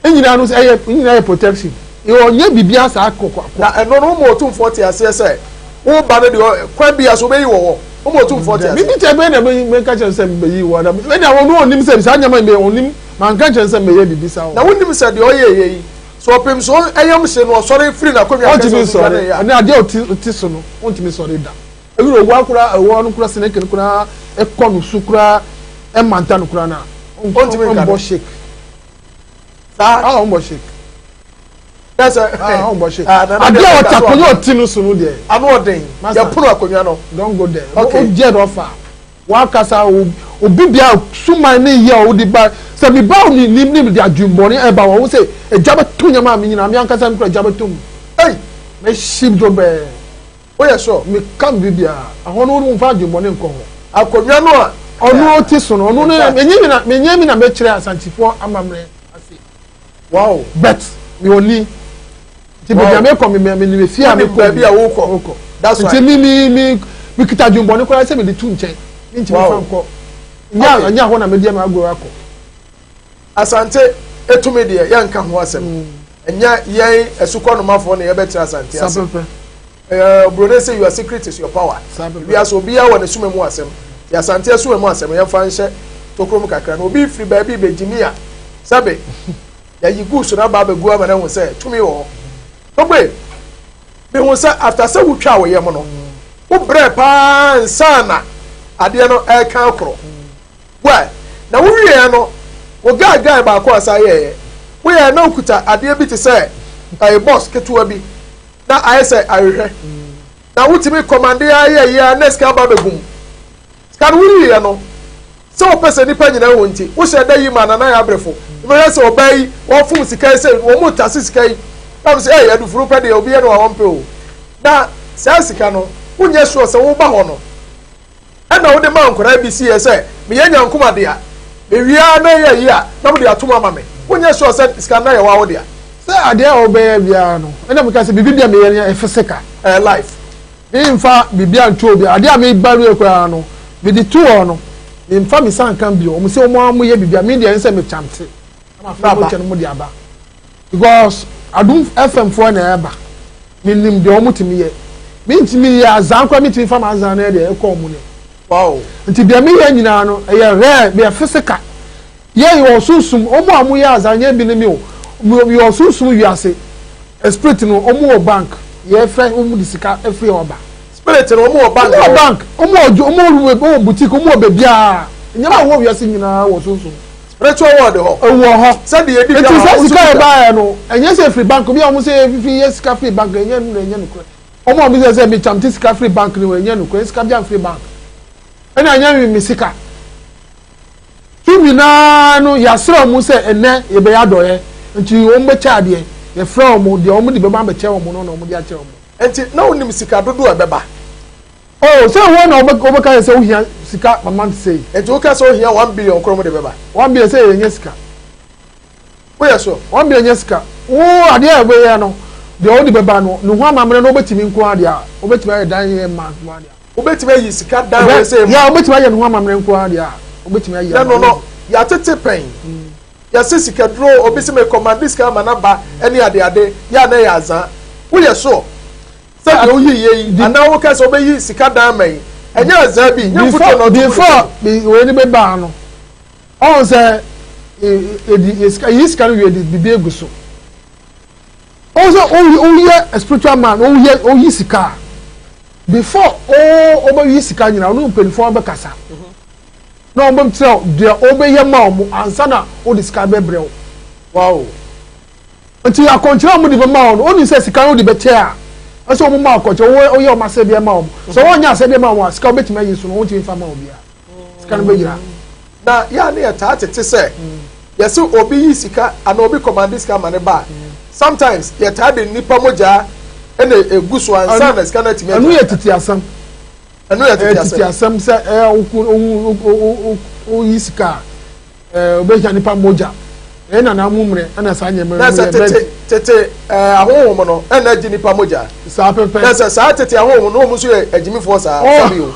nyinaa no ɛyɛ nyinaa yɛ protection, ɔnyɛ biribi asa akɔ kɔ. Na ɛno no wɔn otumfoɔ te aseɛ sɛ wɔba no deɛ, kwan bi a so wɔbɛyi wɔ hɔ, wɔn otumfoɔ te aseɛ. Bibi kyɛ bɛyɛ na bɛyi mɛka kyerɛ sɛ mbɛyi wɔ na ɛna wɔn onim sɛ saa nneɛma yi onim, maa nka kyerɛ sɛ mbɛyɛ bibi sa wɔ. Na wonim sɛ deɛ ɔyɛ yɛ yi so ɔpem so ɛyam se no ɔsɔre firi n'akonnwa. Ɔntumi nsɔre. Ɛne adeɛ a ɔte so no, ɔntumi nsɔre da. Ebi na owu akora ɛwɔ no kora, snake no kora ɛkɔ no so kora, ɛmanta no kora na ɔntumi nka no. Ɔmbɔ shake. Saa. Ah, ɔmbɔ shake. Kɛsɛ. Ah, ɔmbɔ shake. Ah, na adeɛ a ɔte akonnwa ɔte no so no deɛ. Ano ɔden. Yɛpono akonnwa no. Don't go there. Okay. O jɛ dɔ fa wakasa obi bia suman ne yɛ a ɔde ba sɛ mi ba mi nim ne de adwumbɔne ɛba wɔn ho sɛ egya bɛto nyama a mi nyinaa mi ankasa mi kura egya bɛto mu. Ɛy. Mɛ si do bɛɛ. Woyɛ sure? Mi ka mi bi bia ahɔ no wɔn fa adwumbɔne nkɔ hɔ. Akonnwa no a. Ɔno ti so no, ɔno ne menye mi na menye mi na mɛkyerɛ Asantefoɔ amammerɛ ase. But mi wɔ ni nti baabi a mekɔ mi mi mi fie a mekɔ baabi a wokɔ. That's why. Nti mi kita adwumbɔne koraa sɛ mi de tu nkyɛn mi ntumi fa nkɔ nya nya hɔ na mi deɛ ma agorɔ akɔ. Asante etumi deɛ, yɛnka ho asɛm. Ɛnyɛ yɛn asukɔnomafoɔ na yɛbɛkyerɛ Asante ase. Ɛɛ, oburoni sɛ your secret is your power. Wiase obiara wɔ ne suma mu asɛm. Ti Asante asuma mu asɛm, yɛmfa nhyɛ tokuro mu kakra na obi firi baabi bɛgyimi a, sɛbe yɛyi gu so na aba abɛgu ama no ahu sɛ tumi wɔ hɔ. Togbe, mehu sɛ after sɛ wotwa wo yam no, wobrɛ paa nsa na adeɛ no ɛreka akorɔ. Wɛ na wowieɛ no, wo guy guy baako a saa yɛɛyɛ woyɛ na wokuta adeɛ bi te sɛ ɛyɛ box ketewa bi na ayɛ sɛ ahwehwɛ na wotumi command ayɛ yɛ a na sika aba abɛgu mu. Sika no woyiiɛ no sɛ wopɛ sɛ nipa nyinaa hu nti wohyɛ da yi ma Nana yɛ abrɛfo mehwɛ sɛ ɔbaa yi wɔfom sika yi sɛ wɔn mu tase sika yi nam sɛ ɛyɛ adufuru pɛ deɛ obi yɛ no a wɔmpɛ o. Na saa sika no wonyɛ sure sɛ woba hɔ no ɛna wode ma nkwadaa bi si yɛ sɛ meyɛ nyankoma dea, mewia na ɛyɛ yi a na mode atom ama me. Wonyɛ sure sɛ sika no na yɛ wawo dea. Sɛ adeɛ a wɔbɛyɛ biara no, ɛna meka sɛ biribi bia meyɛ no yɛ physical. Ɛyɛ life. Memfa biribi anto obi adeɛ a meba wie koraa no, mede to hɔ no, memfa me nsa nka bio. Wɔn sɛ wɔn a wɔyɛ biribi a me deɛ ɛnsɛ mekyante na mafrɛ mo kyɛ no mo de aba because Adum FM foɔ na ɛba. Menim deɛ wɔn tumi yɛ. Mentumi yɛ azan koraa, mentumi fa m'azan no deɛ ɛkɔ wɔn ne. Nti deɛ meyɛ nyinaa no ɛyɛ rare, meyɛ physical. Yɛ yɛ ɔsunsum, wɔn a wɔyɛ azan nyɛ bi ne mi o. Yɛ ɔsunsum wiase. Spirit no wɔn wɔ bank, yɛfrɛ wɔn de sika efiri hɔ ba. Spirit no wɔn wɔ bank. Wɔn wɔ bank, wɔn wɔ wɔn wɔ wɔn wɔ boutique, wɔn wɔ beebiara. Nneɛma a wɔwɔ wiase nyinaa wɔ sunsum. Spiritual world hɔ. Ɛwɔ hɔ. Sɛdeɛ ebi Nti sɛ sika yɛ baayɛ no, ɛnyɛ sɛ efiri bank. Obi a wɔn sɛ efifi yɛ sika firi bank, ɛnyɛ no na ɛnyɛ nokorɛ. Wɔn a wɔn sɛ sɛ mi kyamte sika firi bank no, ɛnyɛ nokorɛ. Sika bi amfiri bank. Ɛna ɛnyɛ mi mi sika. Tumi naa no yasrɛ wɔn sɛ ɛnɛ yɛbɛyɛ adɔyɛ nti wɔn bɛkyɛ adeɛ. Yɛfrɛ wɔn deɛ wɔn de bɛba abɛkyɛ wɔn no na wɔn de akyɛ wɔn. Nti na wonim sika dodoɔ a ɛbɛba? Oh, sɛ wɔn na wɔbɛka yɛ sɛ wohia sika mama sei. Nti woka sɛ wohia 1 billion korɔ mu de bɛba? 1 billion sɛ yɛnyɛ sika. Woyɛ so? 1 billion nyɛ sika. Wo adeɛ a wɔbɛyɛ no deɛ wɔde bɛba no ne ho amammerɛ no, wobɛtumi nko adeɛ a wobɛtumi ayɛ dan yɛ ma nko adeɛ. Wobɛtumi ayi sika dan wɔ sɛ mu. Yɛ wobɛtumi ayɛ ne ho amammerɛ nko adeɛ a wobɛtumi ayɛ. Na no yɛatete pɛn yɛse sikaduro, obi sɛ mekɔmande sika ama no ba ne adeade yɛ a na ɛyɛ azaa. Woyɛ so sɛ deɛ woyi yɛ yi anaa woka sɛ wobɛyi sika dan ma yi, ɛnyɛ azaa bi nyɛ mfoto na ɔto Before wei ni bɛbaa no, ɔn sɛ yɛdi sika, yi sika no wie de bibi egu so. Ɔn sɛ woyɛ a spiritual man, woyɛ oyi sika a, before o ɔbɛyi sika nyinaa, ɔno mpanyinfoɔ bɛkasa na wɔn bɛkyerɛ deɛ ɔbɛyɛ ma wɔn ansa na ɔde sika bɛbrɛ wo. Nti akɔnkyerɛ a wɔn de bɛma wɔn no, ɔnim sɛ sika no de bɛkyɛ a, ɛsɛ wɔn ma akɔnkyerɛ wɔn ɔyɛ wɔn asɛdeɛ ma wɔn. Sɛ wɔn nyɛ asɛdeɛ ma wɔn a, sika wɔbɛtumi ayi so no, wɔn ntumi nfa ma obiara, sika no bɛyira. Na yɛa ne yɛtaa tete sɛ yɛsɛ obi yi sika anaa obi command sika ma ne ba a, sometimes yɛtaa de nipa mogyaa. ɛna egu so ansa na sika no atumi Ɛno yɛ tete asɛm. Ɛno yɛ tete asɛm. Tete asɛm sɛ ɛyɛ woko owu oyi sika a ɛɛ obɛhia nipa mogya. Ɛyɛ nana mu mmerɛ ɛna saa nneɛma na sɛ tete tete ɛɛ ahohom no ɛna gye nipa mogya. Saa pɛpɛ. Na sɛ saa tete ahohom no wɔn nso yɛ agyimifoɔ saa sabi o.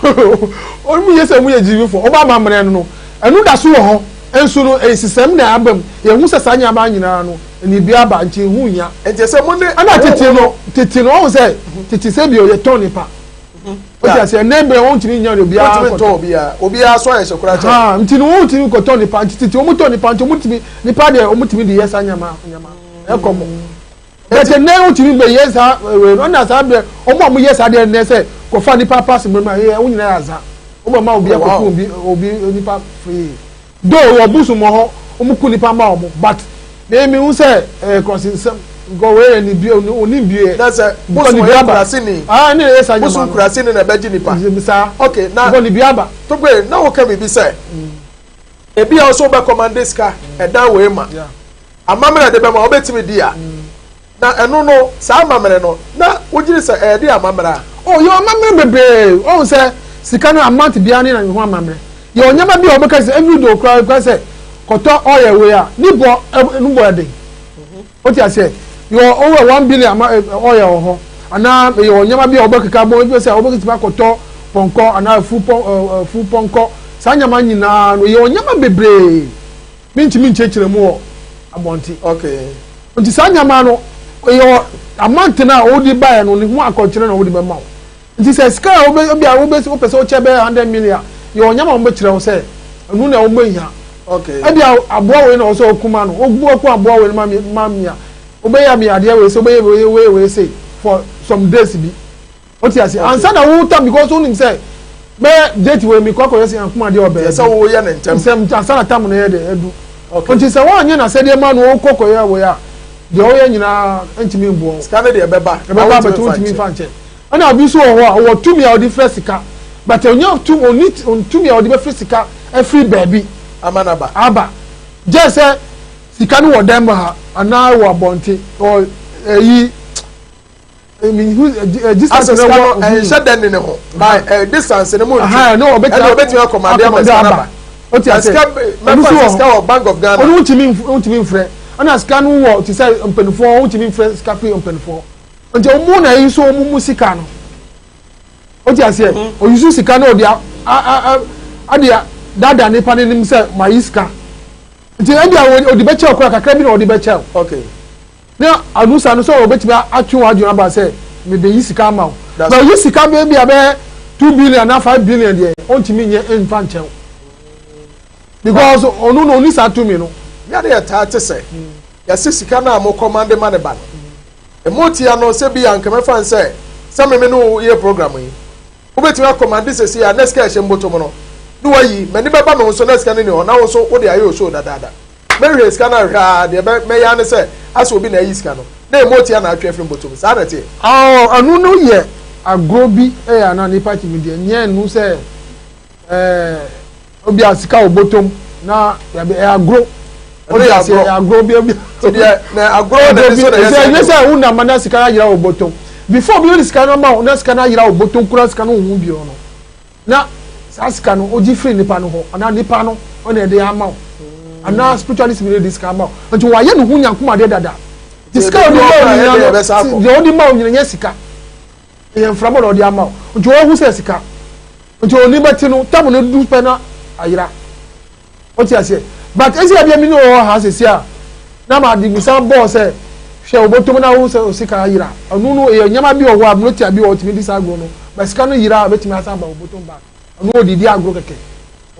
Wɔn yɛ sɛ wɔn yɛ agyimifoɔ. Wɔn ama mmerɛ no no ɛno da so wɔ hɔ nso no nsesɛm na aba mu. Yɛn ho sɛ saa nneɛma nyinaa no ɛni aba nti ho nya. Nti sɛ mo ne ɛna tete no tete no wɔn sɛ tete sɛ bi ɔyɛ tɔn nipa. O ti ase ɛnɛ bɛrɛ wɔn ntumi nya obiara kɔtɔ. Wɔn ntumi ntɔn obiara obiara so ayɛ hyɛ kora kyɛn. Ha nti no wɔn ntumi kɔtɔ nipa nti tete wɔn tɔ nipa nti wɔn ntumi nipa deɛ wɔn ntumi de yɛ saa nyama nyama ɛkɔ mo. Bɛtɛ nɛ wɔn ntumi bɛ yɛ saa ɛwɛ no ɛna saa bɛ wɔn a wɔn yɛ saa deɛ nɛ sɛ kɔfa nipa paasi mu ma yɛ wɔn nyinaa yɛ aza wɔn bɛ ma obi akɔku obi obi nipa free. Though wɔ bosom wɔ hɔ wɔn ku nipa ma wɔn but me me hu sɛ ɛyɛ kurasi nsɛm because wei yɛ ni bie oni bie yɛ. Na sɛ bosom yɛ kurasi ni. Ah ne yɛ sa nyama no. Bosom kurasi ni na ɛbɛgye nipa. Saa. Okay na. Because ni bie aba. Togbe na wo ka biribi sɛ ebi a ɔsɛ wobɛ kɔmande sika ɛdan wei ma amammerɛ de bɛma wobɛtumi di a. Na ɛno no, saa amammerɛ no, na wogye di sɛ ɛyɛ de amammerɛ a. Oh, yɛwɔ amammerɛ bebree. Woahu sɛ sika no amount biara ne ne ho amammerɛ. Yɛwɔ nneɛma bi a wɔbɛka sɛ every day koraa koraa sɛ kɔtɔ oil wei a, ne bɔ ne bɔ yɛ den. Wote aseɛ? Yɛwɔ owɔ 1 billion ama oil wɔ hɔ. Anaa yɛwɔ nneɛma bi a wɔbɛkeka bɔ ebi sɛ wɔbɛtumi akɔtɔ pɔnkɔ anaa afu pɔn afu pɔnkɔ. Saa nneɛma nyinaa no yɛwɔ nneɛma bebree. Mentumi nkyerɛkyerɛ mu wɔ abɔnten. Okay. Nti saa nneɛma no, ɛyɛ amount no a wode baeɛ no, ne ho akɔnkyerɛ na wode bɛma wo. Nti sɛ sika a wobɛ ebi a wobɛ wopɛ sɛ wokyɛ bɛyɛ 100 million a, yɛwɔ nneɛma a wɔbɛkyerɛ wo sɛ ɛno na wɔbɛhia. Ebi a aboa wei na ɔsɛ ɔkuma no, wobu ɔko aboa wei no ma mi ma mi a, wobɛyɛ mi adeɛ wei sɛ wobɛyɛ wei wei wei sei for some days bi. O ti ase ansa na wo tam because wonim sɛ bɛyɛ date wei mi kɔ akɔyɛ sɛ yankoma adeɛ ɔbɛn. Sɛ woyɛ ne ntɛm. Nsɛm ansa na tam no yɛ de edu. Nti sɛ wɔanyɛ n'asɛdeɛ ma no wokɔ kɔyɛ wei a deɛ ɔyɛ nyinaa ntumi mboɔ wo. Sika no deɛ ɛbɛba. Ɛbɛba but wontumi nfa nkyɛ. Ɛna obi nso wɔ hɔ a ɔwɔ tumi a ɔde frɛ sika but ɔnyɛ tum ɔni tumi a ɔde bɛfrɛ sika afiri baabi. Ama no aba. Aba. Gye sɛ sika no wɔ dan mu ha anaa wɔ abɔnten ɔ ɛyi. Asɛ sika no ɛnhyɛ dɛ ne ne ho by distance ne mu nti ɛna ɔbɛtumi akɔmande ama sika no aba. Na sika mɛfa sɛ sika wɔ Bank of Ghana. Ɔno ntumi ntumi nfrɛ ɛna sika no wɔ te sɛ mpanimfoɔ ntumi nfrɛ sika firi mpanimfoɔ nti wɔn na eyi so wɔn mu sika no o ti aseɛ oyi so sika no ɔde a a a ade daadaa nipa n'anim sɛ ma yi sika nti ɛdi a ɔde bɛkyɛw kora kakra bi na ɔde bɛkyɛw. Okay. Na anusa no sɛ ɔbɛtumi atwe wɔn adwene aba sɛ mebeyi sika ama wo na oyi sika bɛyɛ bi a bɛyɛ 2 billion na 5 billion deɛ ɔntumi nyɛ nfa nkyɛw because ɔno na ɔni saa tumi no. Yɛde yɛ taa te sɛ yɛsi sika no a mo kɔmande ma ne ba no emu tia no sɛ bi a nkɛmɛfa nsɛ sɛ meme no yɛ program yi wobɛtumi akɔmande sɛsi a na sika ɛhyɛ mbɔtɔ mu no ne wayi m'ani bɛba me ho so na sika no ni hɔ na wo nso wode ayɛ osuo dadaada. Mɛhwɛ sika no ahwɛ a deɛ mɛyɛ ne sɛ asɛ obi na ayi sika no na emu otia na atwe afiri mbɔtɔ mu saa na ɛteɛ. Ɔɔ ɛno no yɛ agorɔ bi ɛyɛ ana nipa tumi deɛ nyɛ nu sɛ ɛɛ obi a sika wɔ bɔtɔm na yabe ɛyɛ agorɔ. Ɛno yɛ agorɔ ɛyɛ agorɔ bi obi. Ti deɛ na agorɔ na ɛni so na yɛ sɛ. Ɛnyɛ sɛ wunam na sika no ayera wɔ bɔtɔm before obi de sika no ama wo na sika no ayera wɔ bɔtɔm kura sika no ohun bi no na saa sika no ogye firi nipa no hɔ anaa nipa no ɔna ɛde ama wo anaa spiritualist bi na ɛde sika ama wo nti wayɛ ne ho nyankomadeɛ dada nti sika a ɔde ma wo nyinaa no deɛ ɔde ma wo nyinaa nyɛ sika ɛyɛ mframa na ɔde ama wo nti ɔhu sɛ sika nti oni bɛte no tam no du pɛ na ayera o ti aseɛ but esi adeɛ mi ne wɔ ha sisi a na ma de misa bɔɔ sɛ hwɛ obotom na ahu sɛ osika ayera ɛno no ɛyɛ nneɛma bi wɔ hɔ a mlotia bi wɔ ɔtumi di saa agorɔ no but sika no yera a obetumi asan aba obotom back ɛno ɔde di agorɔ kɛkɛ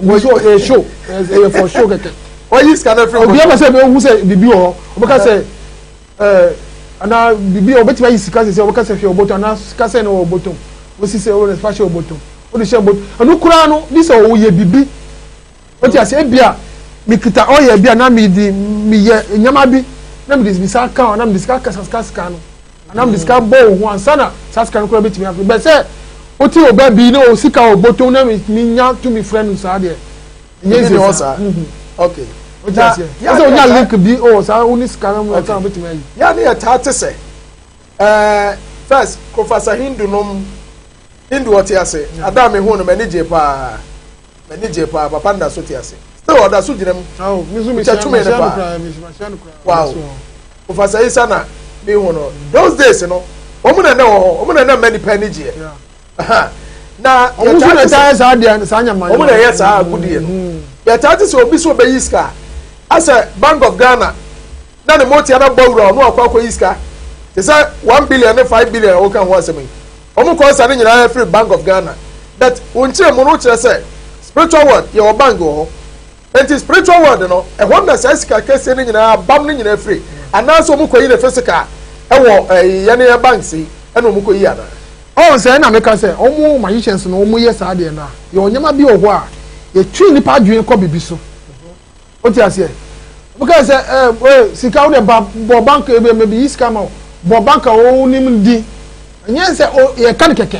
obi so ɛyɛ show ɛyɛ for show kɛkɛ. Wɔyi sika no afiri obi ama sɛ ehu sɛ bibi wɔ hɔ ɔbɛka sɛ ɛɛ anaa bibi ɔbɛtumi ayi sika sɛ ɔbɛka sɛ hwɛ obotom anaa sika sɛ na wɔ obotom osi sɛ ɔwɔ fa hyɛ obotom ɔde hyɛ obotom ɛno koraa no bi sɛ ɔyɛ bibi o ti ase ebia mikita ɔyɛ bi a na mi di mi yɛ nneɛma bi na mi de bisa ka na mi de sika kasa sika sika no anaa mi de sika bɔ wo ho ansa na saa sika no koraa bɛtumi afiri bɛ sɛ o ti ɔbɛ bi na o sika obotom na mi nya tumi frɛ no saa deɛ ɛnyɛ nse saa. Okay. O ti ase ɛsɛ onya link bi o saa o ni sika no mu ɛsan obetumi ayi. Yà ni yɛ taa te sɛ. First, Professor Hindu nom, Hindu ɔte ase. Ada a mehu no, m'ani gye paa. M'ani gye paa, papa no da so te ase. Still ɔda so gyina mu. Oh, me nso Mekyɛ mehyia tumi no mehyia no paa. koraa, mehyia no koraa. Wow. Ɔda so wɔ hɔ. Professor Isa na mehu no. Those days no, wɔn na na wɔ hɔ, wɔn na na mma nipa ani gyeɛ. Yeah. Na Ɔmo nso yɛtaa na te ɛtaa sɛ yɛ saa deɛ saa nyama wɔn na ɛyɛ saa agodie no. Yɛtaa te sɛ obi sɛ ɔbɛyi sika asɛ Bank of Ghana na ne motia na bɔ wura ɔno akɔ akɔyi sika te sɛ 1 billion ne 5 billion a wɔka ho asɛm yi, wɔn kɔ nsa ne nyinaa firi Bank of Ghana, but wɔn kyerɛ mu no kyerɛ sɛ spiritual world yɛwɔ bank wɔ hɔ, nti spiritual world no ɛhɔ na saa sika kɛseɛ no nyinaa bam no nyinaa firi, anaasɛ wɔn kɔ yi ne physical ɛwɔ ɛyi yɛn yɛ banks yi ɛna wɔn kɔ yi anaa? Ɔn sɛ ɛna meka sɛ ɔmo magicians no, ɔmo yɛ saa deɛ no a, yɛ nneɛma bi wɔ hɔ a yɛtwi nipa adwene kɔ bibi so. O ti aseɛ, ɔmo sɛ ɛ ɛ sika wo de ba bɔ bank ebi ebi yi sika ma wo, bɔ bank a wɔn nim di. Ɛnyɛ sɛ o yɛ ka no kɛkɛ,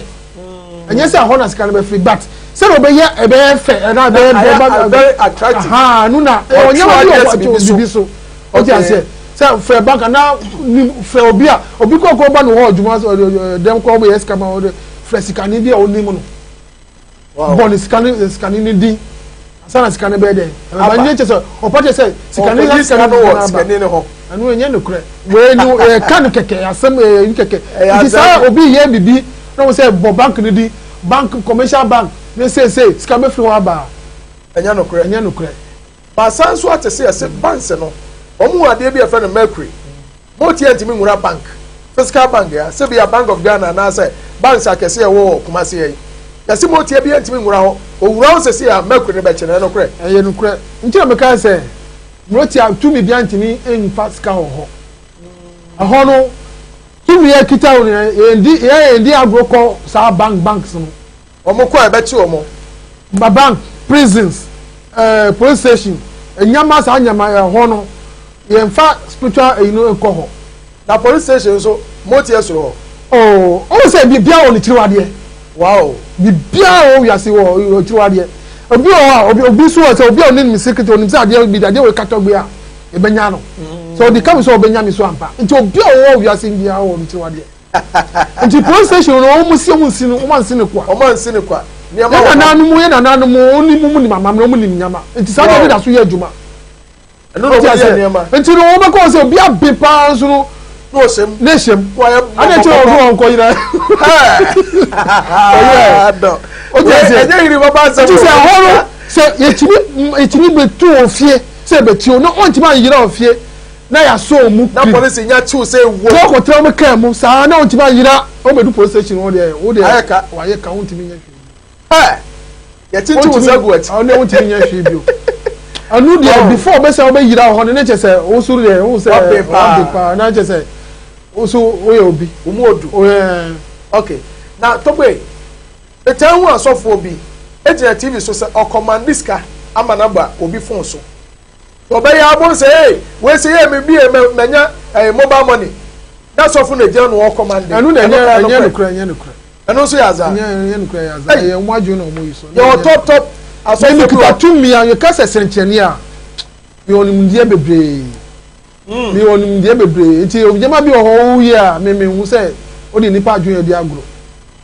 ɛnyɛ sɛ ɛhɔ na sika no bɛ firi, but sɛdeɛ ɔbɛyɛ ɛbɛyɛ fɛ ɛna ɛbɛyɛ Na ayɛ bɛ very attractive. Ahan, no na ɛwɔ nneɛma bi wɔ hɔ bibi so. O ti aseɛ sɛ frɛ bank na ni frɛ obi a obi kɔ kɔ ba no hɔ adwuma sɛ ɔde dɛm kɔ ɔbɛyɛ sika ma ɔde frɛ sikani bi a ɔnim no, bɔ ne sikani sikani ne din ansa na sika ne bɛyɛ dɛ Aba. ɛbɛn nye kyɛ sɛ ɔpa kyɛ sɛ sikani na ɔkɔyi sika no wɔ aba. sikani ne hɔ. Ɛno ɛnyɛ nokorɛ. Wei no ɛka no kɛkɛ, asɛm ɛyɛ kɛkɛ. Ɛyɛ nti saa asɛm. Obi yɛ bibi na wɔn sɛ bɔ bank ne di, bank, commercial bank ne seesei sika bɛfiri hɔ aba. Ɛnyɛ nokorɛ. Ɛnyɛ nokorɛ. Baasa nso ate sɛ yɛsɛ banks no, wɔn mu adeɛ bi a yɛfrɛ no mercury motia ntumi nwura bank, physical bank ya, sɛbi ya Bank of Ghana anaasɛ banks akɛse a ɛwɔ wɔ Kumase yɛ yi, yɛsɛ motia bi ntumi nwura hɔ. Owura hɔ sɛsi a, mercury no bɛkyɛ no. Ɛno korɛ? Ɛyɛ nokorɛ. Nti na meka sɛ mmeranteɛ tumi bia ntumi mfa sika wɔ hɔ. Ɛhɔ no tumi yɛ kita wo no, yɛn di yɛn di agorɔ kɔ saa banks no. Wɔn kɔ a, ɛbɛkye wɔn. Ba bank, prisons, police station, nyama saa nyama ɛhɔ no, yɛnfa spiritual ɛyi no nkɔ hɔ. Na police station nso, motia soro hɔ? Oo, ɔwɔ sɛ biribiara wɔ ne kyiriwadeɛ. Biribiara wɔ wiase wɔ wɔ kyiriwadeɛ. Obi wɔ hɔ a obi nso wɔ sɛ obi a onim ne secret, onim sɛ adeɛ bi adeɛ wɔ katɔ gbe a ebɛnya no sɛ ɔde ka mi sɛ ɔbɛnya mi so ampa. Nti obi a ɔwɔ wiase biara wɔ ne kyiriwadeɛ. Nti police station no, wɔn si wɔn nsi no, wɔn ansi ne kwa. Wɔn ansi ne kwa. Nneɛma yɛn wɔ hɔ. Nananom, yɛn nananom, wɔn nim, wɔn nim amammerɛ, wɔn nim nyama. Nti saa deɛ bi da so yɛ adwuma. Ɛno na Wote wɔn yɛ aseɛ? nneɛma. Nti no wɔn bɛkɔ sɛ obi abe paa nso no na ɔhyɛm ne hyɛm wɔayɛ ade kyerɛ wɔn so wɔn nkɔ yina. Ɛɛ O ti aseɛ? Ɛnyɛ yiri baba asɛm. Nti sɛ ɛhɔ no sɛ yɛtumi bɛtu wɔn fie sɛ yɛbɛtu na wɔntumi anyina wɔn fie na yɛasɔ wɔn mu na pim polisi nya kyiw sɛ ewo. Na wɔkɔtena wɔn kaa mu saa na wɔntumi anyina wɔn bɛdu police station hɔ deɛ, wo deɛ Ayɛ ka. Wayɛ ka, wɔntumi nyɛ hwee. Ɛɛ yɛkyenkyen wo nsa gu akyi. Ɔne wɔntumi nyɛ hwee bio. Ɛno deɛ, before ɔbɛsɛ ɔbɛyira hɔ no, ne kyɛ sɛ woso deɛ wo sɛ Wabe paa. Wabe paa, na kyɛ sɛ woso woyɛ obi. Wo mu odu. Oyɛ. Okay, na Togbe, metaa hu asɔfoɔ bi gyina TV so sɛ ɔcommande sika ama no aba obi phone so. Ɔbɛyɛ abɔ sɛ ee wei sɛ yɛ me bi yɛ manya ɛyɛ mobile money, na sɔfo na gyina no ɔcommande. Ɛno na ɛnyɛ ɛno ɛnyɛ nokorɛ? Nokorɛ, ɛnyɛ nokorɛ. Ɛno nso yɛ adza? Ɛnyɛ nokorɛ, ɛyɛ adza. Ɛy. Ɛyɛ wɔn adwene na wɔn yi so. Yɛwɔ top top asɔfoɔ Mímí bi kita wɔ tumi a yɛka sɛ sɛnkyerɛnne a, mewɔ nimdeɛ bebree. Mewɔ nimdeɛ bebree, nti nneɛma bi wɔ hɔ woyɛ a, mímí hu sɛ wode nipa adwene adi agorɔ.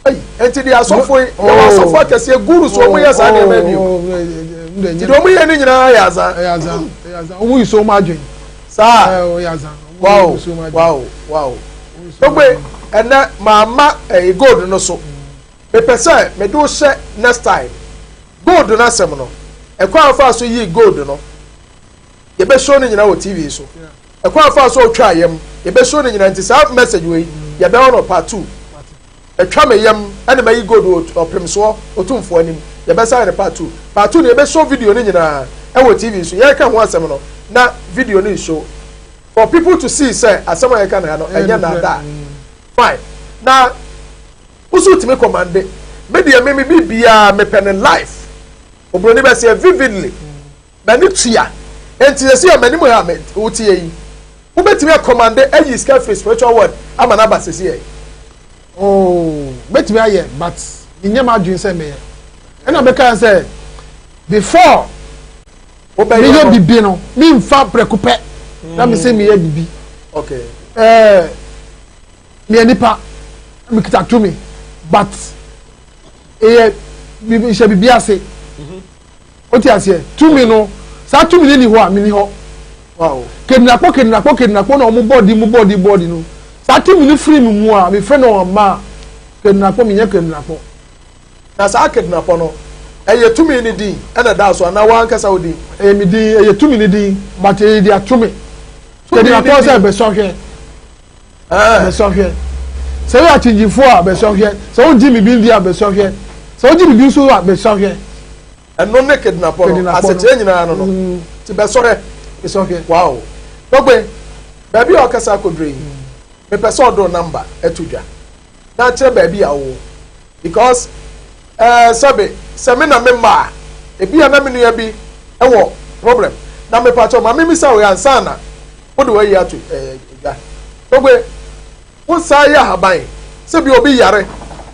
Ɛy, nti deɛ asɔfo yi, yɛwɔ asɔfo akɛseɛ, guru so, wɔn yɛ saa nneɛma bi o, nti deɛ wɔn yɛ ne nyinaa yɛ adza? Ɛyɛ adza, ɛyɛ adza. Wɔn yi so wɔn adwene. Saa. Ɛyɛ ɔyɛ adza. Wow, Togbe, ɛnɛ maama ɛyɛ gold no so, mepɛ sɛ mede wo hyɛ next time gold no asɛm no, ɛkwan afa so yi gold no, yɛbɛshow no nyinaa wɔ TV so, ɛkwan afa so otwa yam, yɛbɛshow no nyinaa. Nti saa message wei yɛbɛwɔ no part two. Atwa me yam ɛna mayi gold wɔ ɔpem soɔ otumfoɔ anim, yɛbɛsa yɛ no part two. Part two no, yɛbɛshow video no nyinaa ɛwɔ TV so. Yɛreka ho asɛm no na video no show for people to see sɛ asɛm a yɛka no ha no ɛnyɛ naadaa. Fine. Na woso tumi commande? Me deɛ, me biribiara mepɛ ne life, oburoni bɛ sɛ vividly, m'ani tua. Nti yɛsi yɛ m'anim ha me wotie yi, wobɛtumi acommande ayi sika firi spiritual world ama n'aba sisi yɛ? Oh, bɛtumi ayɛ, but nyɛ ma adwene sɛ mɛyɛ. Ɛna bɛka sɛ before wobɛyɛ meyɛ no bibi no, memfa prɛko pɛ na me sɛ meyɛ bibi. Meyɛ nipa. Na mekita tumi but ɛyɛ bibi nhyɛ bibi ase. O ti aseɛ tumi no saa tumi no ni hɔ a meni hɔ. Kedinakpo kedinakpo kedinakpo na wɔn bɔɔdi mu bɔɔdi bɔɔdi no saa tumi no firi mi mu a mefrɛ no ɔma a kedinakpo menyɛ kedinakpo. Na saa kedinakpo no ɛyɛ tumi no din ɛna ɛda so anaa w'ankasa wo din? Ɛyɛ me din ɛyɛ tumi no din but ɛyɛ de ato me. Kedinakpo sɛ bɛsɔ hwɛ. Bɛsɔ hwɛ. Sɛ woyɛ akyingyifoɔ a, bɛsɔ hwɛ. Sɛ wogye biribi di a, bɛsɔ hwɛ. Sɛ wogye biribi nso a, bɛsɔ hwɛ. Ɛno ne kidnapɔ no, asekyerɛ nyinaa no no. Mm. Ti bɛsɔ hwɛ. Bɛsɔ hwɛ. Wow. Tɔgbe, baabi a ɔkasa akɔduru yi, mepɛ sɛ ɔde wo namba ɛto dwa na akyerɛ baabi a wowɔ because ɛɛ sɛbe sɛ me na me mma a ebi a na me nua bi ɛwɔ problem na mepakyɛw ma memisa wo ansa na wode wayi ato ɛɛ dwa. Tɔgbe, wo saa yɛ ahaban sɛ bi obi yare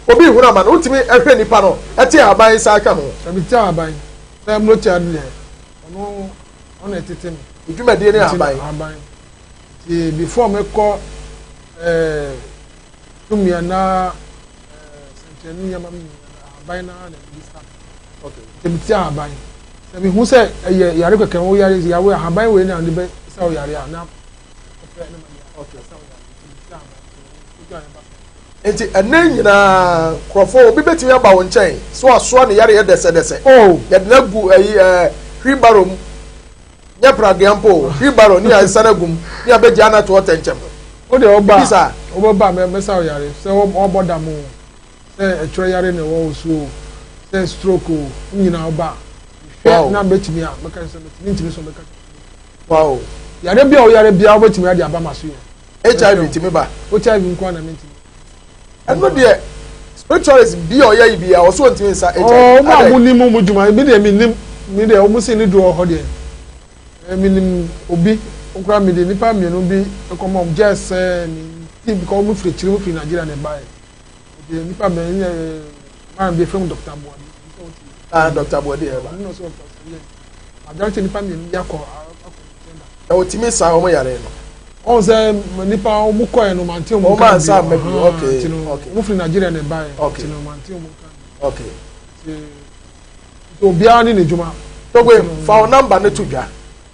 obi hunu ama no wotumi ɛhwɛ nipa no ɛte ahaban saa ka ho. Sɛ mete ahaban sɛ mmotia deɛ ɔno ɔna ɛtete me. Dwumadie ne ahaban. Ahaban nti before mɛkɔ ɛɛ tumi anaa ɛɛ sɛnkyerɛnne nneɛma mi nyinaa ahaban naa na ɛde start. Okay. Nti mete ahaban sɛ mehu sɛ ɛyɛ yare kɛkɛ wo yare yare ahaban wei na ɔde bɛ sa wo yare a na. Nti ɛnɛ nyinaa nkurɔfoɔ obi bɛtumi aba wo nkyɛn sɛ wasoa ne yareɛ dɛsɛdɛsɛ. Oh. Yɛde no agu ayi ɛɛ wheelbarrow mu nyɛ pragea mpo o wheelbarrow ne yɛasan agu mu ne yɛabɛgya no ato ɔtɛnkyɛm. O deɛ ɔba ɔbɛba mɛsa wo yare sɛ ɔbɔ dam o sɛ ɛtwerɛ yare na ɛwɔ wo so o sɛ stroke o nyinaa ɔba hwɛ na mɛtumi a mɛka sɛ mɛtumi ntumi so mɛka Wow. Yare bi a woyare biara wobɛtumi ade aba ma so yɛ. HIV tumi ba. HIV nko na mentumi. Ɛno deɛ spiritualist bi a ɔyɛ yi bi a ɔso ntumi nsa HIV. Ɔɔ ɔmo a mo nim mo dwuma mi deɛ mi nim mi deɛ ɔmo si ne duro wɔ hɔ deɛ ɛɛ mi nim obi okura mi de nipa mmienu bi ɛkɔmɔ ɔmo gyɛ sɛ mi ti because ɔmo firi akyiri ɔmo firi Nigeria na ɛba yɛ. Nti nipa bɛn yɛ man bi efrɛ mu Dr. Buadi. Ah, Dr. Buadi ɛba. Ɔno na ɔsɛ ɔpɛ sɛ yɛ. Majority nipa mmienu bi akɔ akɔ nkyɛn da. Na otumi sa wɔn yare no. Ɔn sɛ nipa wɔn kɔɛ no mante wɔn nka bi. Wɔn ansa ama bi okay okay. Wɔn firi Nigeria na ɛba yɛ. Okay. Nti no mante wɔn nka bi. Okay. Nti nti obiara ne n'adwuma. Togbe fa wo namba no to dwa.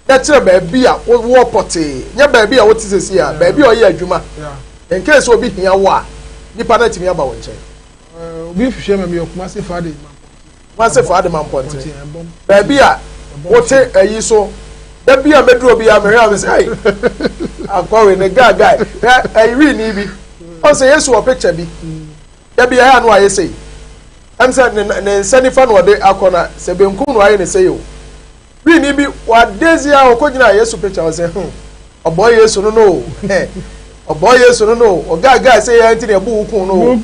Na kyerɛ baabi a wowɔ pɔtee, nyɛ baabi a wote sɛsi a, baabi a ɔyɛ adwuma. In case obi hia wo a, nipa no atumi aba wo nkyɛn. Obi hwehwɛ ma meyɛ Kumasi Faade Mampɔnten. Kumasi Faade Mampɔnten. Baabi a wote ayi so, da bi a mɛduru obi a mehwɛ a mesɛ, ei, akɔwe ne guy guy, hwɛ ayi wii ni bi. Ɔn sɛ Yesu wɔ picture bi, da bi a ɛyɛ ano ayɛ sei. Ɛm sɛ ne nsa nifa na ɔde akɔ na sɛ benkum na wayɛ ne sei o. Wini bi wadezi a ɔkɔgyina Yesu picture ɔsɛ hmm ɔbɔ Yesu no no o ɔbɔ Yesu no no o ɔgaagaa sɛ yɛn ti na ɛbu wo kun no o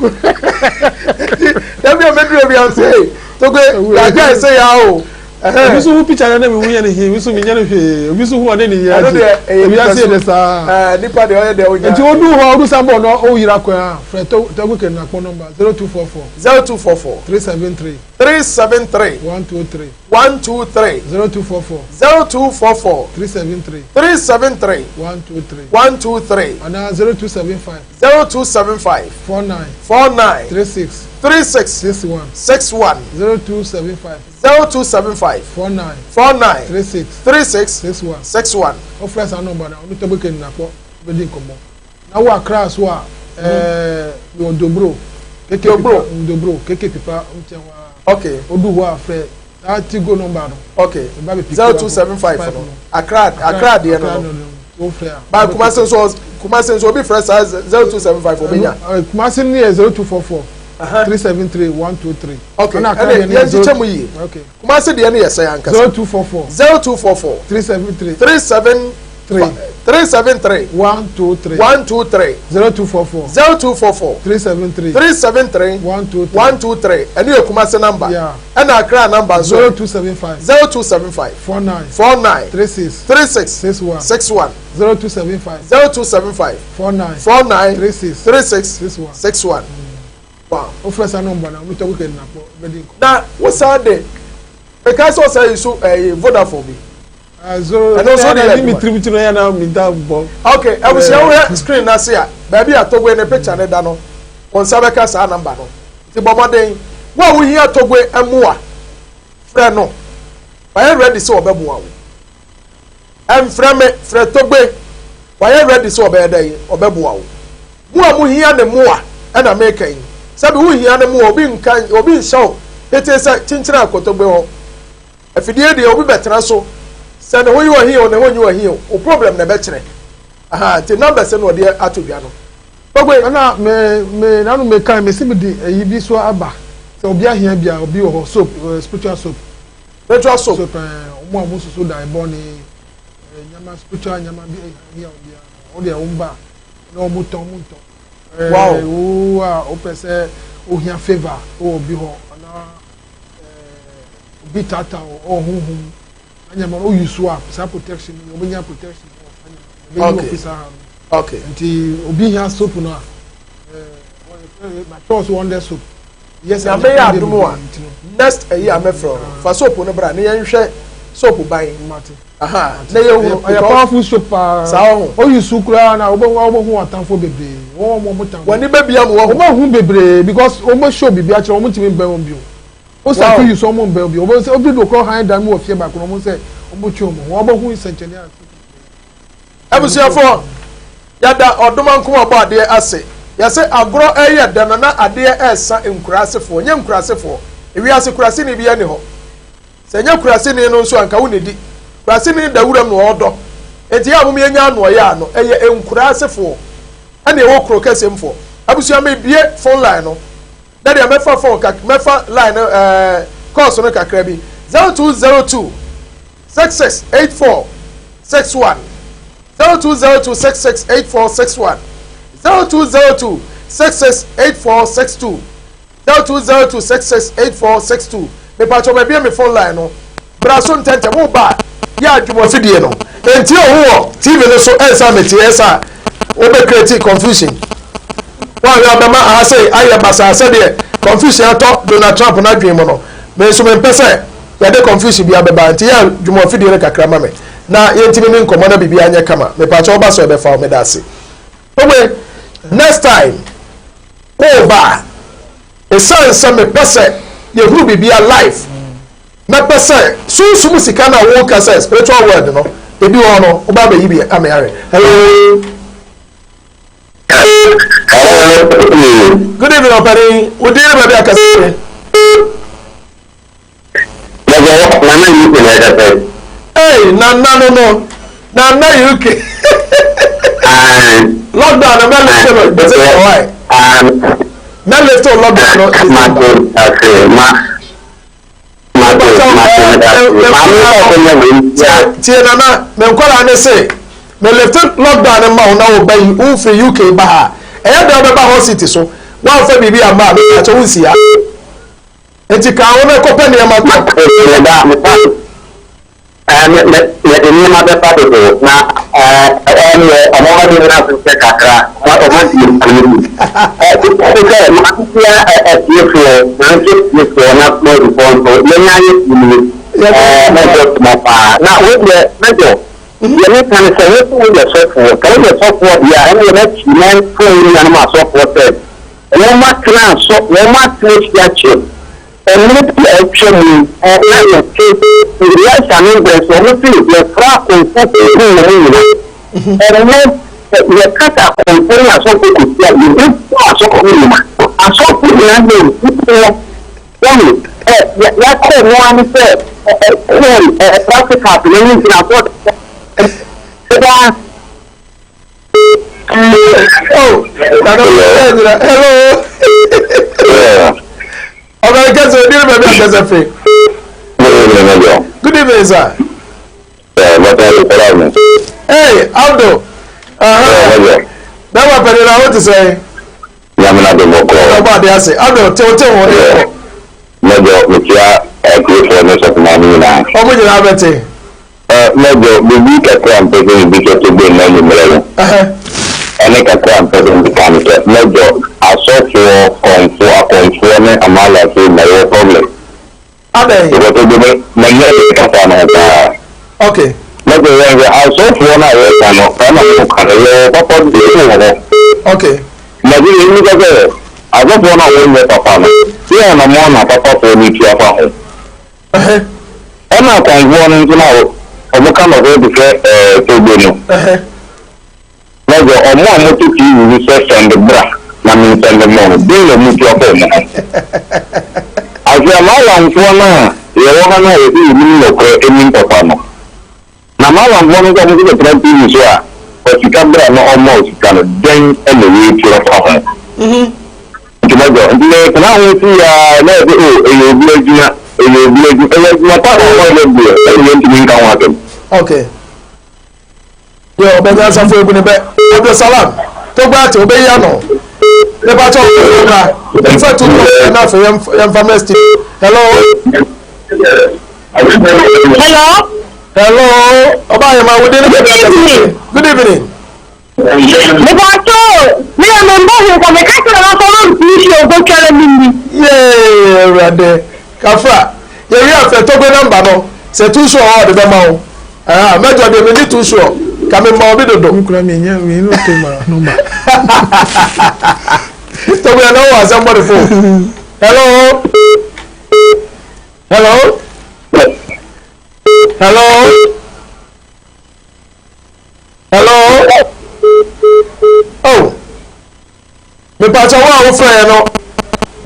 dabi a mɛduru bi a ɔsɛ togo gaagaa sɛ yɛ o. Obi so hu picture na mi hu yɛ ne hin obi so mi nyɛ ne hwee obi so hu ɔne ne yɛ agye obi ase yɛ de saa. Ɛɛ nipa deɛ ɔyɛ deɛ ɔnya. Nti odu hɔ odu sanbɔ no ɔyira kwan a frɛ Togo Kenakpɔ number 0244. 0244. 373. 373. 123. 123. 0244. 0244. 373. 373. 123. 123. Anaa 0275. 0275. 49. 49. 36. 36. 61. 61. 0275. 0275. 49. 49. 36. 36. 61. 61. Wofrɛ saa nɔmba no a, ɔno Tɔgbe Kenakpɔ bɛdi nkɔmmɔ. Na wɔ Accra so a, ɛɛ mewɔ Dobro. KK Dobro. Pipa, Dobro, KK Pipa nkyɛn hɔ ara. Okay. Odu hɔ a frɛ saa Tigo nɔmba no. Okay. Meba bɛ pick 0275 no. Accra Accra deɛ no no. Wo frɛ a. Ba Kumasi nso Kumasi nso obi frɛ saa 0275 obenya. Kumasi no yɛ 0244 373 123. Okay. Ɛna yɛn kyekyɛ mu yie. Okay. Kumasi deɛ no yɛ sɛn ankasa? 0244. 0244. 373. 37. 3. 373. 123. 123. 0244. 0244. 373. 373. 123. 123. Ɛno yɛ Kumasi number. Yeah. Ɛna Accra number nso. 0275. 0275. 49. 49. 36. 36. 61. 61. 0275. 0275. 49. 49. 36. 36. 61. 61. Wow. Wofrɛ saa nɔmba no a, wobɛtɔ kɛkɛ nnakpɔ bɛdi nkɔmmɔ. Na wosan de mekae sɛ ɔsan yi so ɛyi Vodafone bi. Zoro Ɛno nso de yɛ ne mi adwuma. tirim ti no yɛ na mi nta bɔ. Ok, abusua wohwɛ screen n'ase a, baabi a Togbe ne picture ne da no, Wo nsa bɛka saa number no. Nti bɔ mmɔden. Wo a wohia Togbe mmoa, frɛ no. Wayɛ ready sɛ ɔbɛboa wo. Ɛmfrɛ me, frɛ Togbe. Wayɛ ready sɛ ɔbɛyɛ dɛn? Ɔbɛboa wo. Mo a mohia ne mmoa na meka yi. Sɛbi wohia ne mmoa, obi nka, obi nhyɛ wo petee sɛ kyenkyene akɔ Togbe hɔ. Afidie deɛ obi bɛtena so, sɛ ne ho yɛ ɔhe o, ne ho nyɛ ɔhe o, wo problem na ɛbɛkyerɛ. Aha, nti numbers no ɔde ato dwa no. Togbe. Ɛna me me nanu me kan me si me di ɛyi bi so aba sɛ obi ahia bi a obi wɔ hɔ soap spiritual soap. Spiritual soap. Soap ɛɛ wɔn a wɔn soso dan bɔ ne ɛɛ nyama spiritual nyama bi ahia obi a wɔn deɛ wɔn ba na wɔn tɔn wɔn ntɔn. Ɛɛ Wow. wo a wopɛ sɛ ohia favour wɔ obi hɔ anaa ɛɛ obi taataa wɔ ɔwɔ honhom anyama no oyi so a saa protection no wɔbɛnya protection wɔ saa nyama no ɛbɛyi wɔ fi saa ha no. Nti obi hia soap no a ɛɛ matɔ so wɔn dɛ soap. Yes, Nyame yɛ adom a next ɛyi a mɛfrɛ no fa soap no bra ne yɛnhwɛ soap ban. Mate. Aha, na yɛhunu. Ɛyɛ powerful soap paa. Saa ɔho. Oyi su koraa na wobɛhu atamfo bebree. Wɔn wɔn wɔn tam. Wɔn bɛbia mu wɔ ho. Wɔn ahu bebree because wɔn bɛ show biribi akyerɛ wɔn ntumi mbɛn wɔn bio. O sa fi yi so wɔn mbɛn bio. Wɔn sɛ obi do korɔ han dan mu wɔ fie baako na wɔn sɛ wɔn bɛ twe wɔn ho. Wɔn bɛ hu nsɛnkyɛnne a. Abusuafoɔ, yɛda Ɔdomankoma ɔbɔ adeɛ ase. Yɛse agorɔ ɛyɛ dɛ no na adeɛ ɛɛsa nkurasefoɔ. Nyɛ nkurasefoɔ. Ewiase kuraseni biara nni hɔ. Sɛ nyɛ kuraseni no nso anka wonnidi. Kuraseni da wuram na ɔɔdɔ. Enti yɛ a mom yɛnya anoɔyɛ ano. Ɛyɛ nkurasefoɔ ɛna ɛwɔ kuro kɛseɛ mufoɔ. Abusua mebue phone line no. Na deɛ mɛfa phone kak mɛfa line no ɛɛ calls no kakra bi. 0202 66 84 61 0202 66 84 61 0202 66 84 62 0202 66 84 62. Mepatwɔ mabie me phone line no. Bra so ntɛntɛm wo ba a yɛ adwuma fidie no ntie ohu wɔ TV no so ɛnsa metie ɛsa wobɛ create confusion woahwɛ a bɛma aha sei ayɛ basaa sɛdeɛ confusion atɔ Donald Trump no adwene mu no. Me nso mempɛ sɛ yɛde confusion bia bɛba nti yɛ adwuma fidie no kakra ma me na yɛntimi ne nkɔmmɔ na biribi anyɛ kama. Mepatwɔ woba so ɛbɛfa wo. Meda ase. Ogbe, next time woba a, ɛsiane sɛ mepɛ sɛ yɛhunu biribia live, mɛpɛ sɛ sunsum sika no a woka sɛ spiritual world no ebi wɔ hɔ no woba abɛyi bi ame ahwɛ. Hello. Hello. Good evening, ɔpanin. Wo din ne baabi a kasa firi? Nana UK na ɛkasa yi. Hey, Nana no no. Nana UK. Lockdown no mɛ lift no December why? Mɛ lift lockdown no December. Tie Nana, me nkwadaa ne se me lift lockdown no ma wo na wo ba yi wo firi UK ba ha. Ɛyɛ dɛ wobɛba hɔ city so. Woamfa biribi amma a, mepaakyɛ wo nsi ha. Enti ka wo na kɔpɛ nneɛma tɔ. Meda meda mede nneɛma bɛba dodo na ɛneɛ ɔmo ma ne nyina so sɛ kakra ɔmo adi nkuro bi. Ɛte sɛ matea atiefoɔ nanso atiefoɔ na mɔdifoɔ nso yɛnya ayɛ tumi ɛbɔ toma paa na wo deɛ mɛdɔ deɛ meka ne sɛ wo sɛ woyɛ sɔfoɔ sɛ woyɛ sɔfoɔ deɛ a ɛneɛ mɛkyi mɛnto wo nuanom asɔfoɔ sɛ Wɔatena so, wɔatena ahyia kyɛ. Mmere bi a atwa mu yi, na yɛte Elisa no berɛ so, wɔse yɛfrɛ akɔmfoɔ kɔkum wɔn nyina. Ɛnnɛ, sɛ yɛka sɛ akɔmfoɔ ne asɔfoɔ kɔsi a, yɛbɛkum asɔfoɔ nyina. Asɔfoɔ nyina yɛ nkukuo. Wahu? Ɛ, yɛ, yɛakɔ mu ara ne sɛ, ɛ, ɛ, theory, ɛ, practicals no ne ngyinasoɔ daa. Oh, Nana hello. Ọba Kẹsẹ̀, odi ni baabi akẹsẹ̀ fi. Good evening, sir. Hey, Abdul. Bẹ́ẹ̀ni pẹ̀lú na o ti sẹ́yìn. Ọba adi ase. Abdul, tew tew wọ́n ní ẹ̀kọ́. Mẹ́jọ, mekyia atiefoɔ ne sɔfo nyinaa. Ọmọ nyinaa bẹ te. Mɛjɔ, biribi kakra mpɛ sɛ mebisa Togo nnɛ anwummerɛ no. Ɛne kakra mpɛ sɛ meka ne sɛ, mɛjɔ, asɔfoɔ, kɔmfoɔ, akɔmfoɔ ne amalafoɔ nyinaa yɛwɔ problem. Adɛn? Because Togo me, manyɛ de kasa no ho paa. Okay. Mɛjɔ, yɛn sɛ asɔfoɔ no a yɛka no, ɛna mo ka no, yɛwɔ papa bi wɔ hɔ. Okay. Mɛjɔ, yɛn nika sɛ, Asɔfoɔ no a wɔnyɛ papa no, deɛn anammɔn na apapafoɔ no tu afa ho? Ɛna akɔmfoɔ no nso no a wɔka nɔkorɛ te sɛ ɛɛ Togo no, na sɛ wɔn a wɔte TV so sɛ sɛnde bra na mensɛnde ma wo, deɛn na wɔtu afa wɔn ho? Afei Amalamfoɔ no a yɛwɔ ha no a yɛse yɛnim nɔkorɛ nim papa no, Na Malamfoɔ no nso a wɔn nso bɛtena TV so a, fa sika bra na ɔmma wo sika no, dɛn na wɔretu afa ho? Nti mɛdɔ, nti yɛtena ho si ara na yɛsɛ o, ɛyɛ obi adwuma, ɛyɛ obi adwuma, ɛyɛ adwuma pa na wɔyɛ deɛ, ɛna yɛntumi nka ho asɛm. Okay. Deɛ ɔbɛnya asafo egu ne bɛ. Abdulsalam, Togba ate, ɔbɛyi ano. Nipa kyɛ ɔbɛyi bra. Nfa tu kɔ na afei yɛmfa mɛ Steve. Hello. Hello. Hello. Ọba ayẹmọ awode ne bẹbi akasa. Good evening. Mepatɔ mi yɛ mi mbɔ hu kɔ mi ka kyerɛ ma fɔlɔ nti si ogo twɛrɛ mi ni. Yee awurade kafra yɛwi afɛ tɔgbe namba no sɛ tu so ɔwɔ ɔde bɛma wo ɛha mɛjɔ deɛ mi ni tu so ka mi ma obi dodo. Mi kura mi nyɛ mi no to ma nɔmba. Tɔgbe yɛn na wɔ asɛm bɔ de fo. Hello. Hello. Hello. Hello. Oh. Mepatwa wo a wofrɛ yɛ no.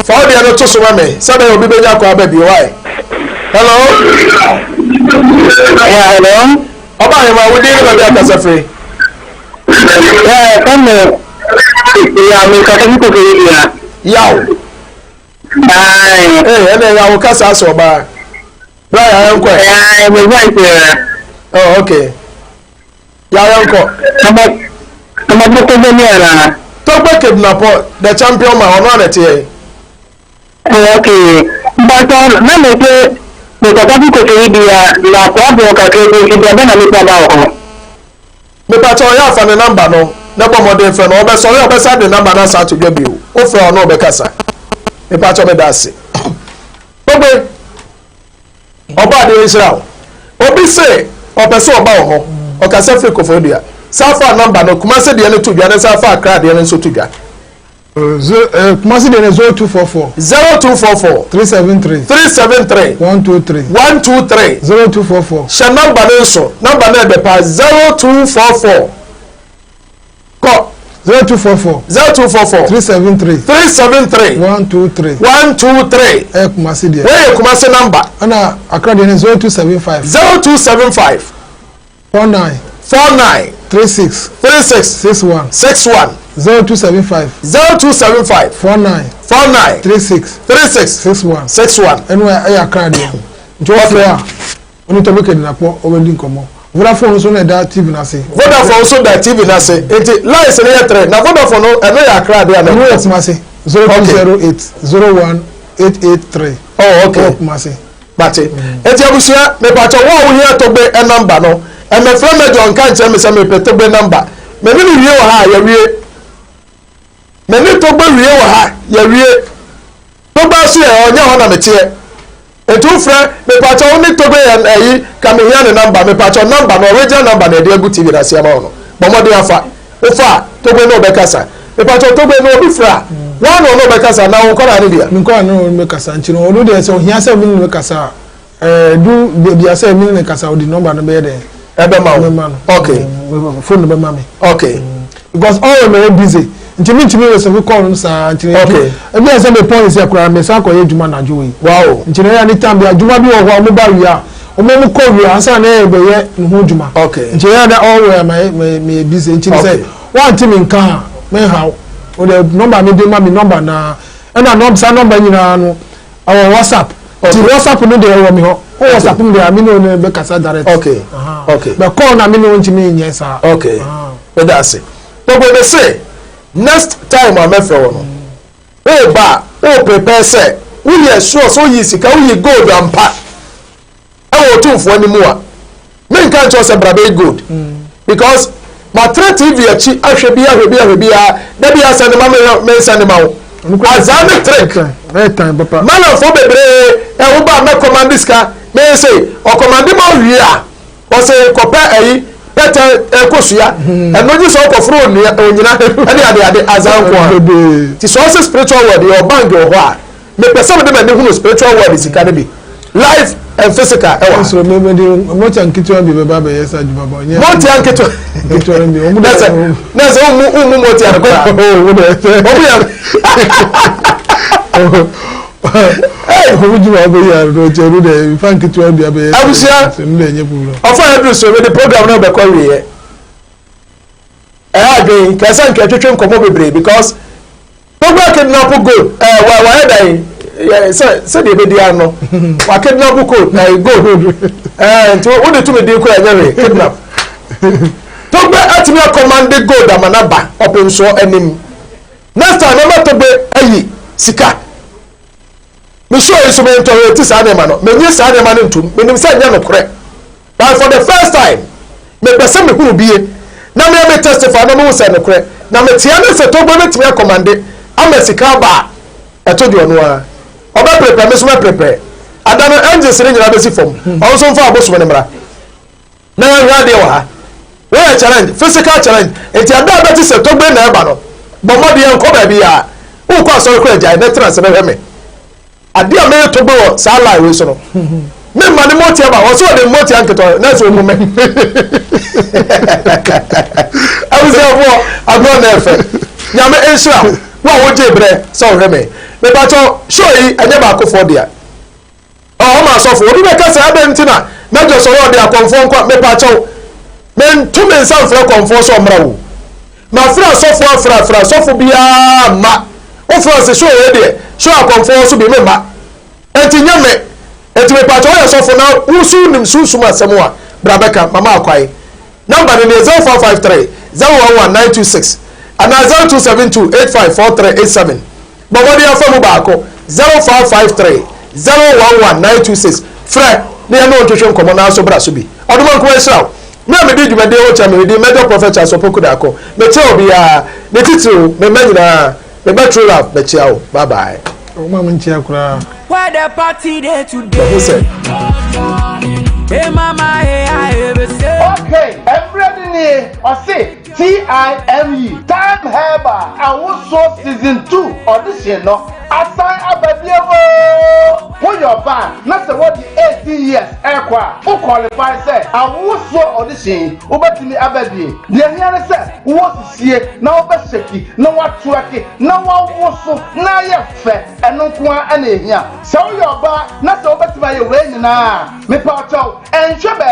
Fa wo deɛ no to so ma me sɛ bɛyɛ obi bɛnya kɔ aba bio wae. Hello. Yeah, hello. Ɔba ahema wo din ne baabi akasa firi. Yeah, ɛmɛ. Yeah, me kasa fi kofiri Yaw. Aye. Ee, ɛnna ɛyɛ awo kasa asɛ ɔbaa. Bra yà yɛn kɔ ɛ. Aye, me voice yɛ. Oh, okay. Yà yɛn kɔ. Ɔmɔ ɔmɔ boko bɛ mi ara. Togbe Kidnapɔ, the champion man, ɔno ana ɛte yɛn. Oh, okay. Mpatɔ na me se me kasa fi kofiri bia na kɔ abɔ kakra bi nti bia bɛ na me ba ba wɔ hɔ. Mepatɔ ɔyɛ afa ne namba no na bɔ mmɔden frɛ no ɔbɛsɔre a ɔbɛsan de namba no asan ato dwa bio wofrɛ a ɔne ɔbɛkasa mepatɔ meda ase gbogbe ɔbɔ adeɛ nhyira wo obi se ɔpɛ sɛ ɔba wɔ hɔ ɔkasa firi Koforidua san fa namba no Kumase deɛ no to dwa ne san fa Accra deɛ no nso to dwa. Kumasi deɛ no 0244. 0244. 373. 373. 123. 123. 0244. Hyɛ nɔmba no nso. Nɔmba no ɛdɛ paa 0244. Kɔ. 0244. 0244. 373. 373. 123. 123. Ɛyɛ Kumasi deɛ. Wei yɛ Kumasi nɔmba. Ɛna Accra deɛ no 0275. 0275. 49. 49. 36. 36. 61. 61. 0275. 0275. 49. 49. 36. 36. 61. 61. Ɛnu ɛyɛ Accra deɛ no. Nti wɔfrɛ a ɔne Tobi Kedinakpɔ ɔbɛdi nkɔmmɔ. Vodafone nso na ɛda TV n'ase. Vodafone nso da TV n'ase. Nti lines no yɛ tere na Vodafone no ɛno yɛ Accra deɛ anaa? Ɛno yɛ Kumasi. 0208 01 883. Oh okay. Ɛwɔ Kumasi. Mate. Enti abusua, mepakyɛ wo a wohia Togbe number no, mmɛfrɛ Major nka nkyerɛ me sɛ mepɛ Togbe number. Me ne no wie wɔ ha a, yɛawie. Me ne Togbe wie wɔ ha, yɛawie. Togbe aso yɛ, ɔnyɛ hɔ na meteɛ. Enti wofrɛ, mepakyɛ wo ne Togbe yɛ ayi, ka mehia ne number, mepakyɛ number no, original number na yɛde agu TV no ase ama wo no. Bɔ mmɔden afa. Wofa a, Togbe ne wo bɛkasa. Mepakyɛ Togbe no obi frɛ a, woa na ɔne wo bɛkasa anaa wo nkwadaa no bi a? Me nkwadaa no ne bɛkasa nti no ɔno deɛ sɛ ohia sɛ me ne no bɛkasa a, ɛdu baabi a sɛ me ne no kasa ɔde nɔmba no bɛyɛ dɛn? Ɛbɛma wo. Ɛbɛma no. Okay. Phone no bɛma me. Okay. Because all mɛyɛ busy nti mi ntumi receive call no saa nti no Okay. ebi a sɛ me pɔn sɛ koraa me san kɔyɛ adwuma anadwo yi. Wow. Nti no ɛyɛ ne time bi adwuma bi wɔ hɔ a wɔn ba wie a wɔn wɔn kɔ wie ansa na ɛyɛ bɛyɛ ne ho adwuma. Okay. Nti ɛyɛ na all well ma mɛ mɛ busy nti sɛ Okay. wɔn mi nka a mɛ ha o de nɔmba mi de ma mi nɔmba naa ɛna nɔmba saa nɔmba nyinaa no ɛwɔ WhatsApp. Nti WhatsApp no deɛ ɛwɔ mi hɔ. O WhatsApp mi deɛ mi ne o ne bɛ kasa direct. Okay. Okay. Bɛ call na mi ne o ntumi nyɛ saa. Okay. Meda ase. Gbogbo me se next time a mɛfrɛ wo no woba a wo prepare sɛ woyɛ sure sɛ woyi sika woyi gold ampa ɛwɔ otumfoɔ anim a menka nkyerɛ wo sɛ bra bɛyi gold because matra TV akyi ahwɛ bi ahwɛ bi ahwɛ bi a da bi asɛnde ma me mensɛnde ma wo azaa ne trick malamfoɔ bebree ɛwo ba mɛkɔmande sika meyɛ sei ɔkɔmande ma wie a ɔsɛ kɔpɛ ayi. Dɛtɛ ɛkosua ɛno gye sɛ ɔkɔforo onua onyina ɛne ade ade azan nko a ti sɛ ɔsɛ spiritual world yɛ ɔbank wɔ hɔ a, mepɛ sɛ mede m'ani hunu spiritual world sika no bi live and physical ɛwɔ ha. Soro mi de mɔtia nketewa bi bɛba abɛyɛ sɛ adwuma ba ɔnyɛ. Mɔtia nketewa. Nketewa bi ɔmo de. Na sɛ ɔmu mɔtia no koraa. Ɔmo de. Ɔmo yɛ. Ɔmo dwuma ɔbɛyɛ ano ɔkyɛ ɔno de nfa nketewa bi abɛyɛ. Abusua. Ɛno de ɛnyɛ problem. Ɔfɔ yɛ duru so mede program no bɛkɔ wieɛ. Ɛyɛ adwene kɛsɛ nka ɛtwetwe nkɔmɔ bebree because program kidnap gold ɛɛ wa wayɛ dan yɛ sɛ sɛdeɛ ebedi ano wa kidnap gold, ɛɛ gold, ɛɛ nti wode tumi di kɔ ɛnyɛ hwee. Kidnap Togbe atumi acommand gold ama n'aba ɔpemsoɔ anim. Next time mɛma Togbe ayi sika. Mehyɛ yi nso mentɔrɔ ti saa nneɛma no, menye saa nneɛma no ntom. Menim sɛ nyɛ nokorɛ, but for the first time mepɛ sɛ mehunu bie na mea me testify na mehu sɛ nokorɛ na metea ne sɛ Togbe bɛtumi acommand ama sika aba a ɛto deɛ ɔno a ɔbɛprepare, me so mɛprepare. Ada no angels no nyinaa bɛsi fam. Ɔno nso mfa abosom no mmra na yɛhwɛ adeɛ wɔ ha. Wɔyɛ challenge, physical challenge, nti ada a bɛte sɛ Togbe na ɛba no, bɔ mmɔden yɛnkɔ baabi a wokɔ asɔre kora, agyae na tena ase bɛhwɛ me adeɛ a mɛyɛ Togbe wɔ saa line wei so no. Memma ne mɔtia ba ɔsɛ ɔde mɔtia nketewa na ɛsɛ ɔmu me. Abusuafoɔ, agorɔ na ɛfɛ. Nyame nhyira wo a wogye berɛ sɛ ɔhwɛ me. Mepakyɛw, show yi ɛnyɛ baakofoɔ dea, ɔhɔ ma asɔfo. Obi bɛka sɛ adɛn nti na mɛgye sɔrɔ ɔde akɔmfoɔ nkɔ? Mepakyɛw, mento me nsa mfrɛ kɔmfoɔ sɛ ɔmmra wo. Mafrɛ asɔfo, afrɛ afrɛ asɔfo biara mma. Wofrɛ ɔse show wei deɛ, show akɔmfoɔ so bi memma, enti nyɛ me. Enti mepakyɛw, woyɛ sɔfo na woso nim sunsum asɛm a, bra bɛka mama akwae. Number no nie: 0453 011 926 anaa 0272 854387. Bɔ mmɔden afa mu baako, 0553 011 926. Frɛ na yɛne wo ntwetwe nkɔmmɔ na nso bra so bi. Ɔdoma nkoma nhyira wo. Me a medi dwumadie ho kyɛ me medi Major Prophet Charles Opoku Darko. Mekyia obiara, ne titiriw me mma nyinaa. Me ba True Love, mekyia wo. Bye bye. Ɔmo a mo nkyia koraa. Where the party dey today? Mahu sɛ Hey mama, hey I say. Okay, mmerɛ no nie. Ɔse TIME, Time Herbal Awosoɔ season 2 audition no asan aba bio o. Woyɛ ɔbaa na sɛ wɔde 18 years ɛrekɔ a, wo qualify sɛ awosoɔ audition yi wobɛtumi aba bie. Deɛ hia ne sɛ wowɔ sisie na wobɛshake na watwerk na wawoso na ayɛ fɛ. Ɛno nko ara ɛna ehia. Sɛ woyɛ ɔbaa na sɛ wobɛtumi ayɛ wei nyinaa, mepa kyɛw, ɛnhwɛ baabi.